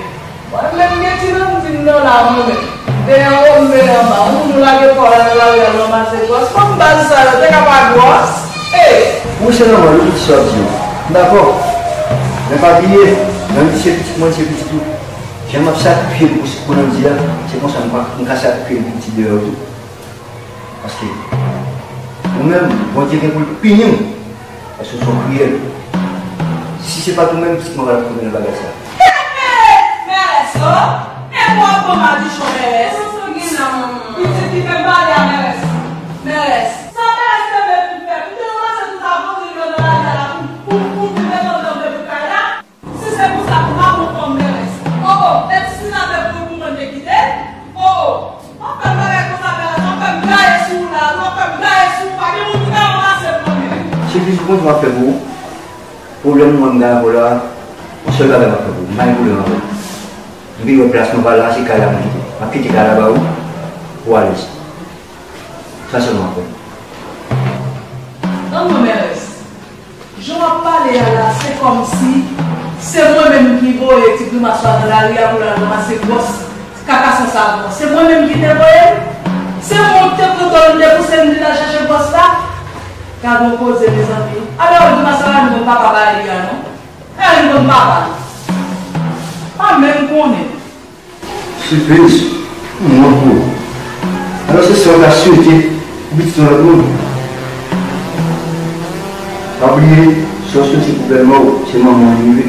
Mwen menm gen ti nanm di m nan la mwen menm. M te anwo, m te anba. Ou toujou lage kò w la nan lari a, ranmase gwòs. Kòm baz sa yo te ka pa gwòs. Ey! Wi, se nòmal, wi, pitit sa w ap di yo. M dakò. Men pa bliye, menm si se pitit mwen, se pitit ou. Jan m ap sakrifye l pou, pou Nandy a, se konsa m pa, m ka sakrifye l pou ti deyò tou. Paske ou menm, Bondye gen pou l pini w. Paske w se yon kriyèl. Si se pa t ou menm, pitit mwen pa t ap tonbe nan bagay sa. Mèrès, o! E pou w ap ban madichon, mèrès. Pitit ki fè m pale a mèrès. Mèrès. Sa mèrès te vle pou l fè? Pou l te ranmase tout sa Bondye yo nan lari a la pou, pou, pou, pou mete andan de bout kay la? Si se pou sa, pou m ap pran fanm mèrès. O, o, e ti sinatè pou, pou mwen te kite? O, o, w ap fè m bagay konsa mèrès, w ap fè m gaye sou ou la, w ap fè m gaye sou ou, pa gen moun ki ka ranmase m non mèrès. Se plis bon w ap fè pou ou. Pwoblèm mwen m gen avè w la, yon sèl bagay m ap fè pou ou, m pa gen pwoblèm avè w. Depi w wè plas mwen pa la, se kay la pou kite. M ap kite kay la ba ou, pou w alèz. Sa sèlman m ap fè. Tann mwen mèrès. Jan w ap pale a la, se kòmsi se mwen menm ki voye ti grimas la nan lari a pou l al ranmase gwòs kaka san savon. Se mwen menm ki te voye l? Se mwen ki te pran tòl m te pouse m vin al chache gwòs la? Gad yon koze, mezanmi. Alò, grimas la pa menm konn papa ba li a, non. Pa menm konn papa l. Pa menm konnen. Sipriz pou mwen pou ou. Alò se sa w ta swete pou pitit yon lòt moun. Pa bliye, si w soti pou bèlmè w, se manman w li ye.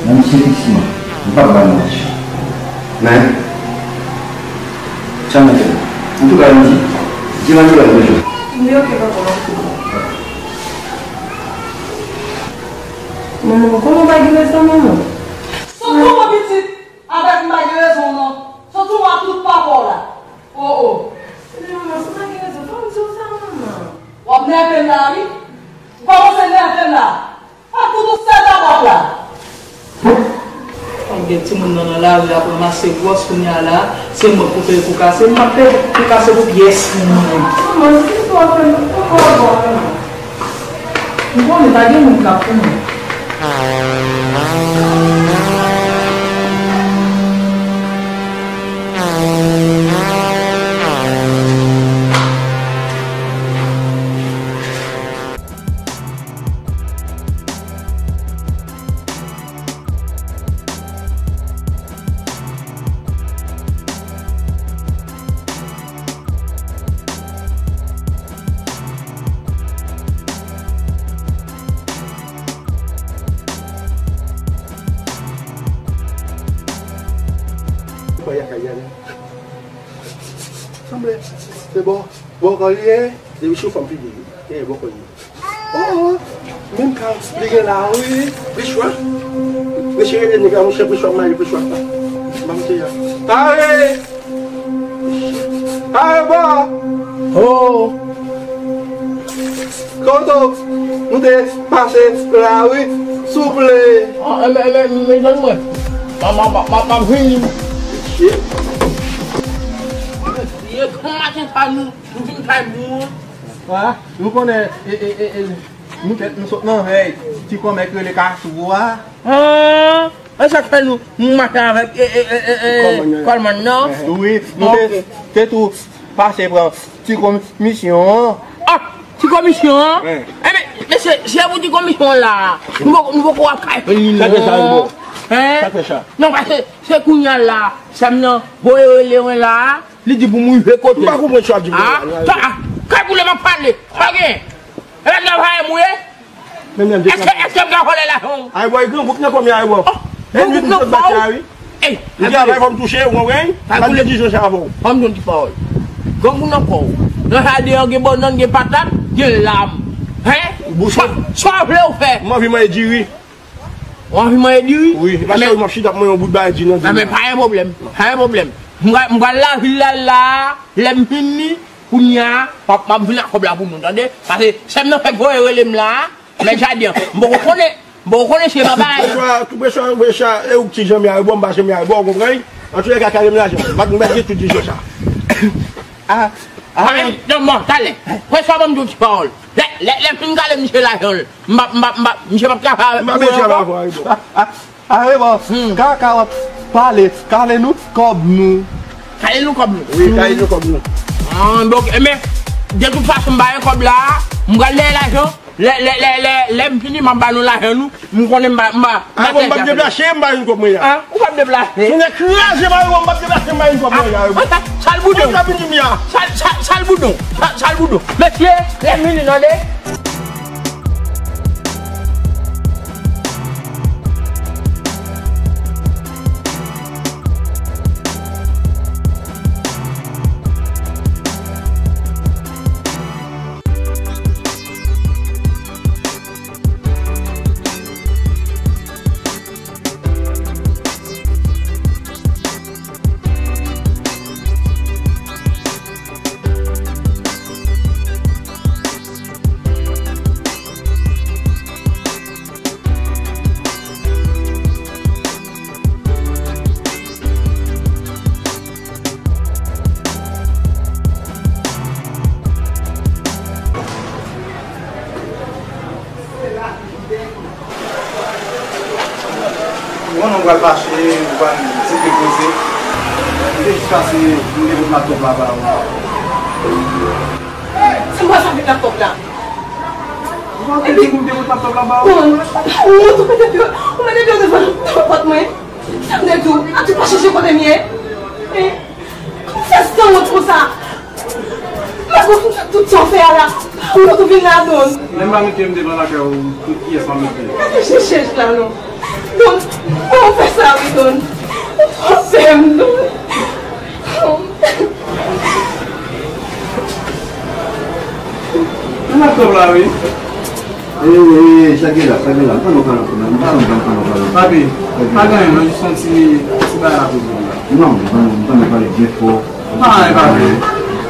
Menm si se pitit mwen, m p ap ba l manti. Men, sa m ap fè? Antouka, Landy, di Landy ba m bezwen. Wi, oke, papa, m ap fè. Manman, kòman w pa gen rezon, manman? Sot kòman, pitit? Avèk m pa gen rezon non. Soti w ak tout papa w la. O, o. Ebyen manman, si w pa gen rezon, fò m di w sa manman. W ap nève m la wi. Ou kòmanse nève m la. Ak tout ou sèl tabak la. Kòm gen timoun nan nan lari ap ranmase gwòs kounye a la, se mwen k pou peye kou kase, m ap peye kou kase pou pyès moun mwen. Manman, si w ap fè m, ou pa wè manman. M konnen pa gen moun k ap pou mwen. Sanble se bò, bò kò li ye. Depi sou fanm figi li, e bò kò li ye. Oh, oh, menm ka li gen la, wi. Plis wè. Mesye rele nèg la, monchè, plis wè, mari, plis wè. Ban m te ya. Pare! Pare, bò! Oh! Koto, nou te pase la, wi. Souple! Ah, men, men, men, men, mwen. Ma, ma, ma, ma, ma, vini. Mesye. Ye, bon maten sa, nou, nou vin kay moun. Ah, nou konnen, e, e, e, e, nou tèt nou sot nan vèy. Ti kòmè k rele Kachou a. Ah, e sa k fè nou, nou mache avèk, e, e, e, e, e, kòlmann nan? Kòlmann nan? Wi, nou te, ok, te tou pase pran ti komisyon an. Ah, ti komisyon an? Wi. Enben, mesye, se pou ti komisyon an la. Nou poko, nou poko ap kay jwenn li non. Sa k fè sa, Ibo? Hein? Sa k fè sa? Non, paske se kounye a la, sè m nan voye rele mwen la. Li di pou m rive kote l. M pa konprann sa w ap di m nan la, non, Ibo. Ah, kay boule m ap pale. Sa gen? E pa travay mwen ye? Men, men, èske, èske m ka vòlè lajan w? Ay, bò, grangou k nan kò m, ay, bò. Oh, grangou k nan kò w? Ey, li travay, fò m touche, ou konprann? Ban m di Jean Charles avè w. Fò m di yon ti pawòl. Grangou nan kò w. Nan jaden an gen bannann, gen patat, gen lam. Hein? Sa, sa w vle w fè? M anvi manje diri. Ou anvi manje diri? Wi, e pa chak jou m ap chita ap manje yon bout bagay di nan vi m. Men pa gen pwoblèm. Pa gen pwoblèm. M pral, m pral lavil la, la, lè m fini, kounye a, m ap, m ap vin ak kòb la pou nou, tande? Paske sè m nan fèk voye rele m la, men jaden an, m poko konnen, m poko konnen si e pa bagay. Tout presyon, tout presyon, e ou ki janm ya, e bò, m pa janm ya, e bò, ou konprann? Antouka, kale m lajan. M pa, m pa gen tout di Jean Charles. Ah, ah. Ay, non, bon, talè. Presyon ban m di yon ti pawòl. Lè, lè, lè m fin kale misye lajan l, m pa, m pa, m pa, misye p ap travay avèk mwen ankò. M pa vle travay avè w, Ibo. Ah, ah, ah, Ibo, hmm, kaka w ap pale, kale nou kòb nou. Kale nou kòb nou? Wi, kale nou kòb nou. Ah, donk, enben, de tout fason, m pa gen kòb la, m pral dèyè lajan, lè, lè, lè, lè, lè m fini, m ap ba nou lajan nou, m konnen m pa, m pa, m pa... Ah, bon, m p ap deplase, m pa jwenn kòb mwen ya. Ah, ou p ap deplase? Tonnè kraze mari w, m p ap deplase, m pa jwenn kòb mwen ya, Ibo. Ah, sal boudon. Sa vini m ya. Sal, sal, sal boudon. Sal, sal boudon. Mesye, lè m vini, tande. Ou konnen w pral fache, ou pral di ke koze. M te jis pase, m te pot laptop la ba ou. Sa m pral fè avèk laptop la? Ou pa tande m te pot laptop la ba ou? Bon, ou, ou mete pye, ou mete pye w devan pòt mwen. Sa m te di w, a, ti pa chèche kote m ye? Hein? Kòman w fè sanwont konsa? Malgre w fin fè tout sa w fè a la, ou ret ou vin la donn. Menm pa mete m devan lakay ou, tout kiyès m ap mete? Gade chèchèch la non. Donn, bon, w fè sa wi, donn. Ou twò fè m, donn. Nan laptop la, wi. E, e, e, sa gen la, sa gen la. M pa nan, pa nan, pa nan, m pa nan, pa nan, pa nan. Papi, pa gen anyen, non, jis yon ti, ti bagay la pou di la. Non, m pa nan, m pa nan pale byen fò. Pa anyen, papi.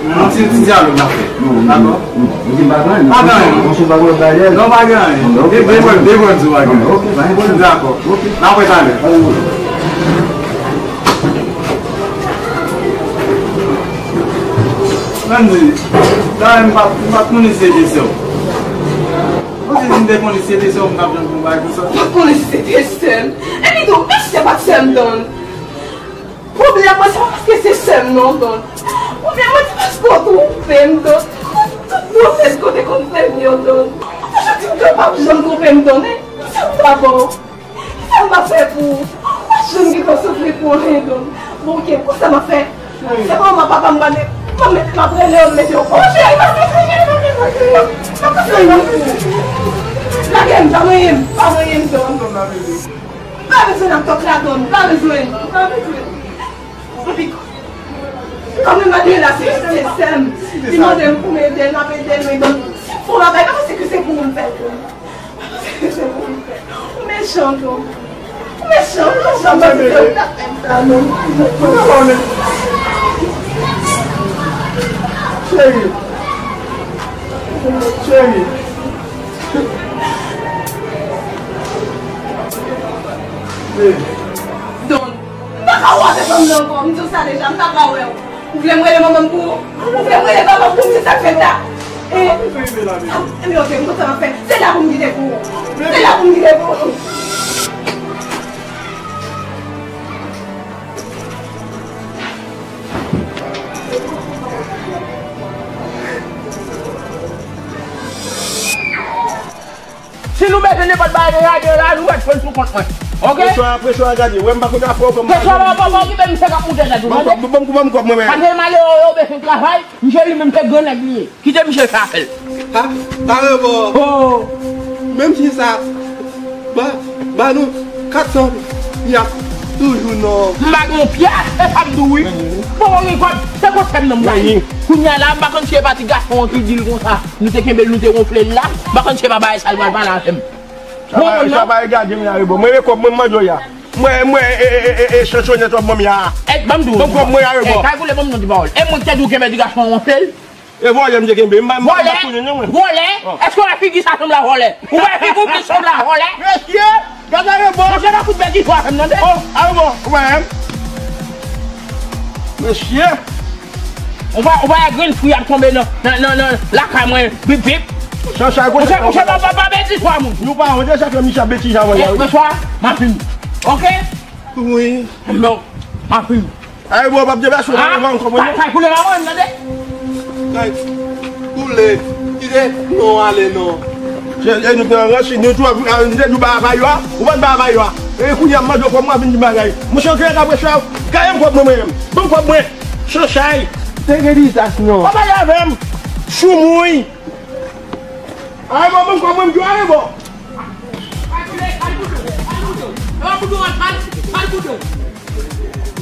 Yon ti, ti dyalòg n ap fè. Dakò? Non, non, non, pa gen anyen. Pa gen anyen, non. Non, pa gen anyen. Ok, de, de, de, de, pa gen anyen. Ok, pa gen pwoblèm. Dakò. Ok. N ap wè talè. Pa gen pwoblèm. Andy, dayè m pa, m pa t konnen si se te sè w. Bon, si m te konnen si se te sè w, m t ap janm fè yon bagay konsa. M pa t konnen si se te sè m. Epi tou, menm si se pa t sè m, Don. Pwoblèm mwen, se pa paske se sè m, non, Don. Pwoblèm mwen, se paske w twonpe m, Don. Tout pwofèt ke w te konn fè m yo, Don. Ou toujou di m ke w p ap janm twonpe m, Don, hein? Sa m ta ba w? Kisa m ap fè pou ou? Ou pa janm gentan soufri pou anyen, Don. Bon, ok, konsa m ap fè. Se pa manman papa m, m ap met, m ap met, m ap rele yo, m mete yo. Oh, cheri, m ap met, m ap met, m ap met, m ap met. Lage m, pa manyen m, pa manyen m, Don. M pa bezwen laptop la, Don, m pa bezwen, m pa bezwen. Pi kòm Emmanuela se, se sè m, li mande m pou m ede l, m ap ede l, men bon, fò bagay, pa panse ke se pou mwen m fè l. Pa panse ke se pou mwen m fè l. Ou mechan twòp. Ou mechan, ou mechan, pa panse ke ou t ap fè m sa, non. Cheri. Cheri. Hey. Don, m pa ka wè avèk fanm nan ankò, m di w sa deja, m pa ka wè w. Ou vle m rele manman m pou ou? Ou vle m rele papa m pou m di sa k fèt la? E, ebyen, ok, m konn sa m ap fè. Se la pou m kite pou ou. Se la pou m kite pou ou. Si nou bezwen nenpòt bagay nan radyo la, nou mèt pran l sou kont mwen. Ok? Presyon an, presyon an gade. Wè m pa konn afè w kòm. Presyon an pa, pa, pa okipe misye k ap moute tèt ou, tande? Bon, bon, bon, bon, kòb mwen, men. Paske malere yo bezwen travay, misye li menm se gran nèg li ye. Kite misye fè afè l. Ha? Arebò. Oh. Menm si sa, ba, ba nou kat san, y ap toujou non. M pa gen yon pyès, se sa m di w wi. Bon, mwen gen kòb, se konsèy m nan m bay. Kounye a la, m pa konn si e pa ti gason an ki di l konsa. Nou te kenbe l, nou te wonfle l la. M pa konn si e pa bagay sa l pral pale avè m. Sa pa, sa pa regade m la, Arebò. Mwen, e kòb mwen, m mande w ya. Mwen, mwen, e, e, e, e, e, chanchonèt w ap ban m ya. E, ban m di w. Ban m kòb mwen, Arebò. E, kay koule, ban m non ti pawòl. E mwen ki te di w kenbe ti gason an wonfle l? E vòlè m te kenbe, m pa, m pa, m pa konnen non mwen. Vòlè? Oh. Èske w wè figi sa sanble a vòlè? Ou wè figi w ki sanble a vòlè? Mesye, gade Arebò. Mesye, pa fout bèt istwa avè m, tande? Oh, Arebò, ou pa wè m? Mesye. Ou pa, ou pa wè grenn fwi ap tonbe nan, nan, nan, nan lakay mwen, bip, bip. Sa, sa, kote. Mesye, mesye, pa, pa, pa bèt istwa moun. Nou pa, on deja fè misye ap betize avè la, wi. Mesye, m ap fini. Ok? Wi. Non, m ap fini. Arebò, w ap devèse w nan levan ankò, mwen. Kay koule pa mwen, tande? Kay koule. Kite non ale non. Se, e nou pran ranchi, nou tou, a, nou te nou ba avay yo a, ou pa t ba avay yo a. E kounye a m mande w kòb mwen ap vin di bagay. Monchè, ou gen apre sa, gaye m kòb mwen, mwen menm. Ban m kòb mwen. Chanchay. Te gen dizas non. Pa pale avè m. Choumouy. Arebò, ban m kòb mwen, m di w Arebò.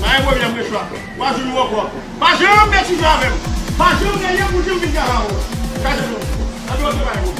Pa gen pwoblèm, mesye. W a jwenn ou ankò. Pa janm betize avè m. Pa janm genyen pou di m vin travay avè w. Chache nou. Ann nou travay nou.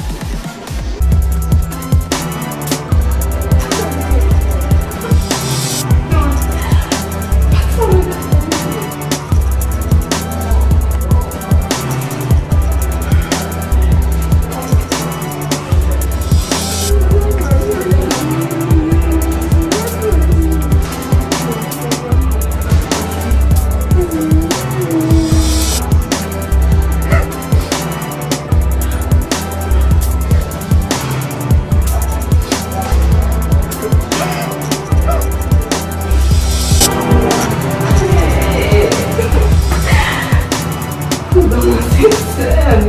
Ou ban mwen sèl.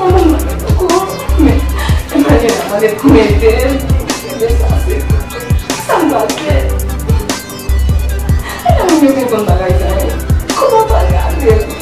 Manman, manman, manman, men, Emmanuela mande pou m ede l. Ebyen, sa se sa m pral fè. E lè moun yo te konn bagay sa yo, kòman w pral gade l?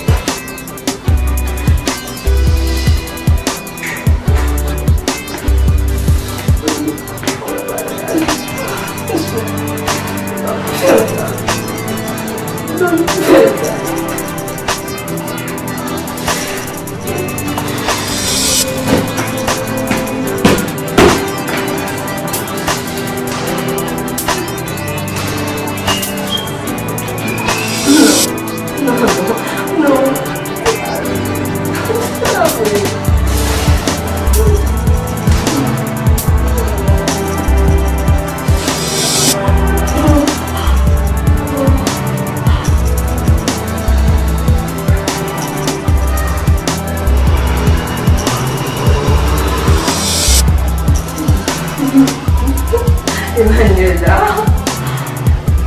Emmanuela,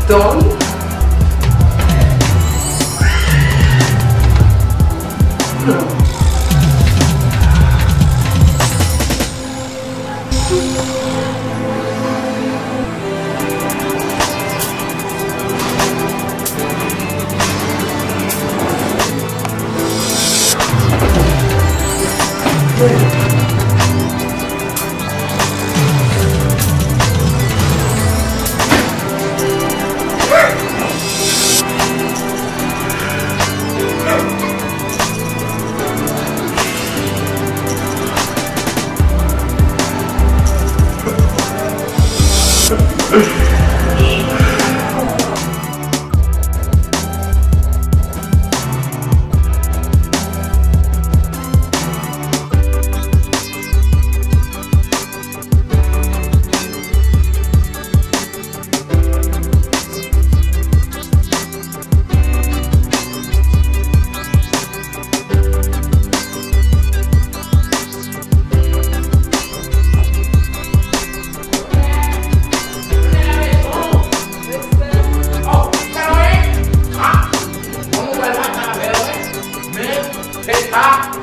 Don.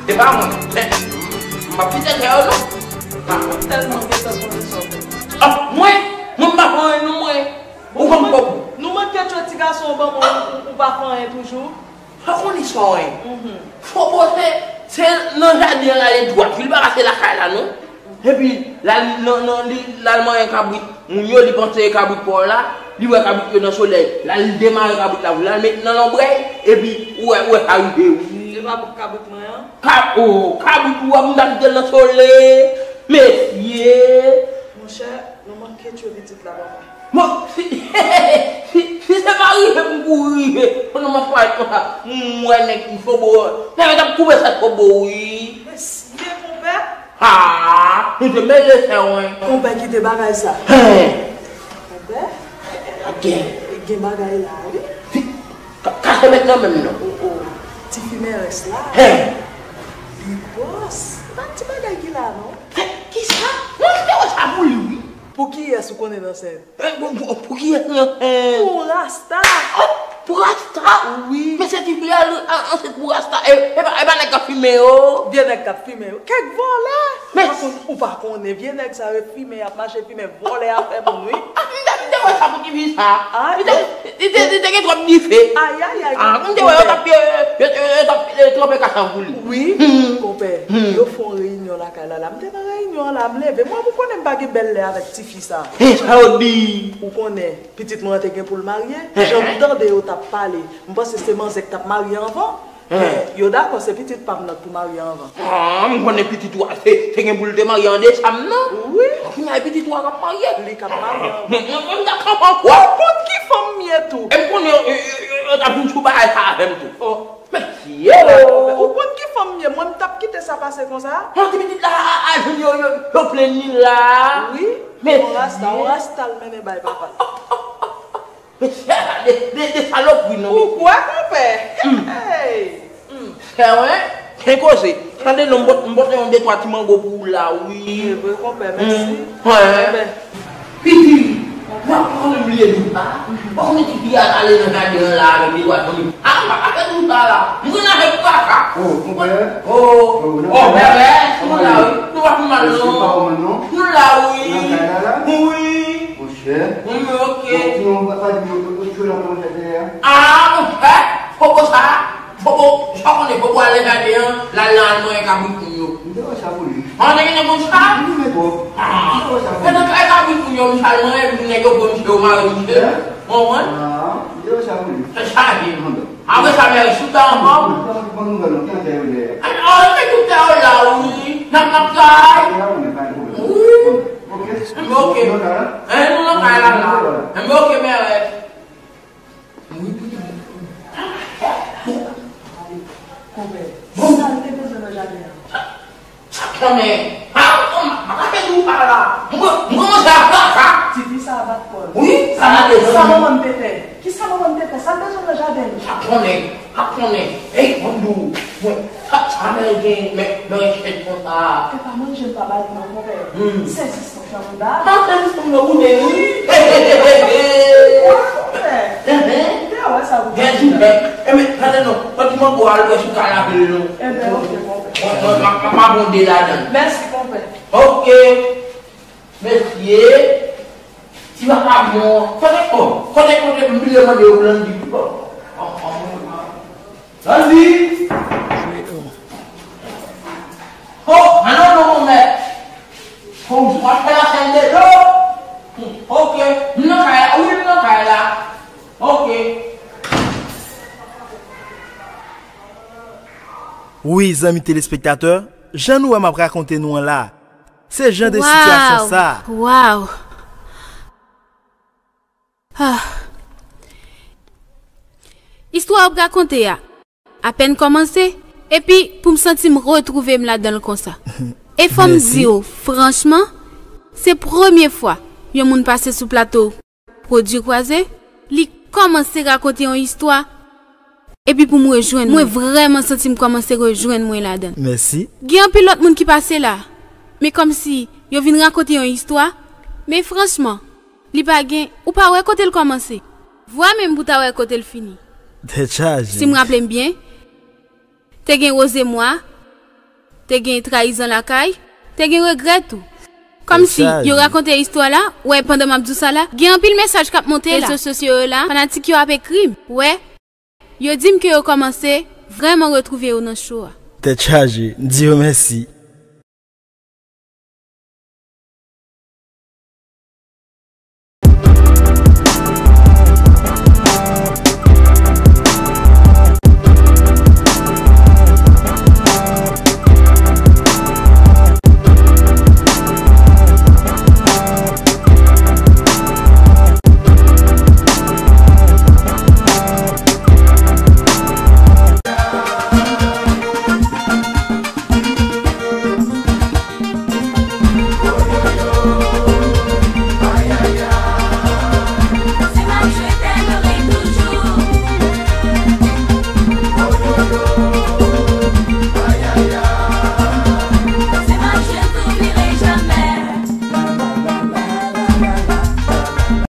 Se pa mwen. Men, m ap kite tè yo non. M tèlman gentan konnen sa w fè. Ah, mwen? Mwen m pa fè anyen non mwen. Ou konn kòb. Nou manke tchwe ti gason an ban mwen, ou, ou pa fè anyen toujou. Fò konnen sa w ye. Fò pote, se nan jaden an l ale dwat, wi, li pa pase lakay la non. Epi, l al nan, nan, li, l al manyen kabrit moun yo, li panse e kabrit pa w la, li wè kabrit yo nan solèy. L al demare kabrit la, l al met nan lonbrèy, epi, ou wè, ou wè sa rive, wi. Se pa bout kabrit mwen an? Ka, oh, kabrit ou a, m t ap kite l nan solèy, mesye. Monchè, nou manke tchwe pitit la, papa. Bon, si, si, si se pa rive m kouri rive, pandan m ap pale konsa, m wè nèg ki fobo, nèg yo t ap koupe sèt fobo, wi. Mesye, konpè. Ha, nou te mele sè wen. Konpè, kite bagay sa. Hen. Konpè. Gen. Gen bagay la, wi. Ka-, kache met nan men m non. Oh, oh. Ti fimè rès la. Hen. Li bòs. Pa ti bagay ki la, non. Hen, kisa? Mwen te wè sa pou li, wi. Pou kiyès ou konnen nan sèn? Eh, pou, pou, pou kiyès nan sèn? Pou Rasta. Oh, pou Rasta? Wi. Men se ti fi a, li, an, ansent pou Rasta. E, e pa, e pa nèg k ap fimen yo? Vye nèg k ap fimen yo. Kèk vòlè. Men ou pa konn, ou pa konnen. Vye nèg sa yo fimen, y ap mache fimen, vòlè afè moun, wi. Ah, m te, m te wè sa pou ti fi sa. Ah, li te, li te, li te gen twòp dife. Ayayay. Ah, m te wè yo t ap, yo, yo, yo, yo t ap, eh, tranpe kasanv pou li. Wi, konpè. Yo fè yon reyinyon lakay la, la. M te nan reyinyon an la, m leve. Mwen, ou konnen m pa gen bèl lè avèk ti fi sa. E sa yo di? Ou konnen, pitit mwen an te gen pou l marye. Jan m tande yo t ap pale, m panse se manzè k t ap marye anvan. Men, yo dakò, se pitit pa m nan k pou marye anvan. Ah, m konnen pitit ou a, se, se gen pou l te marye an desanm, non? Wi. Kounye a, pitit ou a k ap marye. Li k ap marye anvan. Mwen, mwen, mwen, m t ap kanpe ankò. Ou konn ki fanm m ye tou? E m konnen yo, yo, yo, yo t ap vin sou bagay sa avè m tou. Oh. Mesye! Ou konn ki fanm m ye? Mwen, m t ap kite sa pase konsa? An, ti pitit la, a, a, jwenn yo, yo, yo plenn li la. Wi. Mesye! On rasta, on rasta l mennen bay papa l. Mesye, de, de, de salopri, non. Ou kwè, konpè? Hey! Sè wen, gen koze. Tande non, m pot, m pote yon de twa ti mango pou ou la, wi. E vre, konpè, mèsi. Wen. Piti, w ap konnen m bliye di w sa. W ap konnen ti fi a t ale nan jaden an la avèk de twa zanmi. A, m pa ka fè di w sa la. M konnen avèk ou kaka. Oh, konpè. Oh, oh, bèbè, nou la, wi. Nou pa fè mal, non. Nou la, wi. Wi. Monchè. Wi, ok. Bon, sinon, pa, pa di yo, yo, yo, yo, yo, ah, monchè, fobo sa, fobo, sa konnen fobo al nan jaden an, l al nan al manyen kabrit moun yo. M te wè sa pou li. Ah, te gentan konn sa? Li renmen twòp. Ah. M te wè sa pou li. Nan kay kabrit moun yo, misye al manyen, epi nèg yo pran misye, yo mare misye. Hein? Ou konprann? Ah, m te wè sa pou li. Se sa ye. Apre sa, mè, si w ta anfòm. Bon, bon nouvèl, non, ki afè yo dèyè? Ah, oh, men tout sa yo la, wi. N ap, n ap travay. Wi. Ok. Enben, ok. Nou nan kay la? Eh, nou nan kay la, la. Enben, ok, mè. Wi, wi. Konpè, sa l te bezwen nan jaden an? Sa konnen? Ah, m pa ka fè di w sa la. Mwen, mwen kòmanse ap kaka. Ti fi sa a bat kò l. Wi, sa la te sa manman m te fè. Kisa manman m te fè? Sa l bezwen nan jaden li? Sa konnen? Sa konnen? Ey, mwen di w, mwen, sa, sa mèl gen, men, men rechèch konsa. E pa manje l pa ba li non, konpè. Hmm. Sezisman. Sa mouda. Sa fè nou sanble ou menm, wi. Wè, konpè. Enhen. M te wè sa pou fè. Gen di, men, e men, tande non, pran ti mango a, al wè si w ka lave l non. Enben, ok, konpè. Mwen, mwen, m ap, m ap abonde ladan l. Mèsi, konpè. Ok. Mesye, ti vakabon, kote, oh, kote, kote, m bliye mande yo pou Landy. Oh, oh, oh, oh. Landy! Oh, a non, non, mon mèt. Fò w fè la sèl de dlo. Hmm, ok. M nan kay la. Wi, m nan kay la. Ok. Wi, zanmi telespektatè, jan nou wè m ap rakonte nou an la, se jan de sitiyasyon sa. Waw! Ah. Istwa w ap rakonte a apèn kòmanse, epi pou m santi m retwouve m ladan l konsa. E fò m di w, franchman, se premye fwa yon moun pase sou plato Pwodui Kwaze, li kòmanse rakonte yon istwa, epi pou m rejwenn mwen, vrèman santi m kòmanse rejwenn mwen ladan l. Mèsi. Gen anpil lòt moun ki pase la, men kòmsi yo vin rakonte yon istwa, men franchman, li pa gen, ou pa wè kote l kòmanse. Vwa menm pou ta wè kote l fini. Tèt chaje. Si m raple m byen, te gen Rosemwa, Te gen trayizan lakay, te gen regrè tou. Kòmsi yo rakonte istwa la, wè, pandan m ap di w sa la, gen anpil mesaj k ap monte la. Rezo sosyo yo la, fanatik yo ap ekri m, wè. Yo di m ke yo kòmanse vrèman retwouve yo nan cho a. Tèt chaje, m di yo mèsi.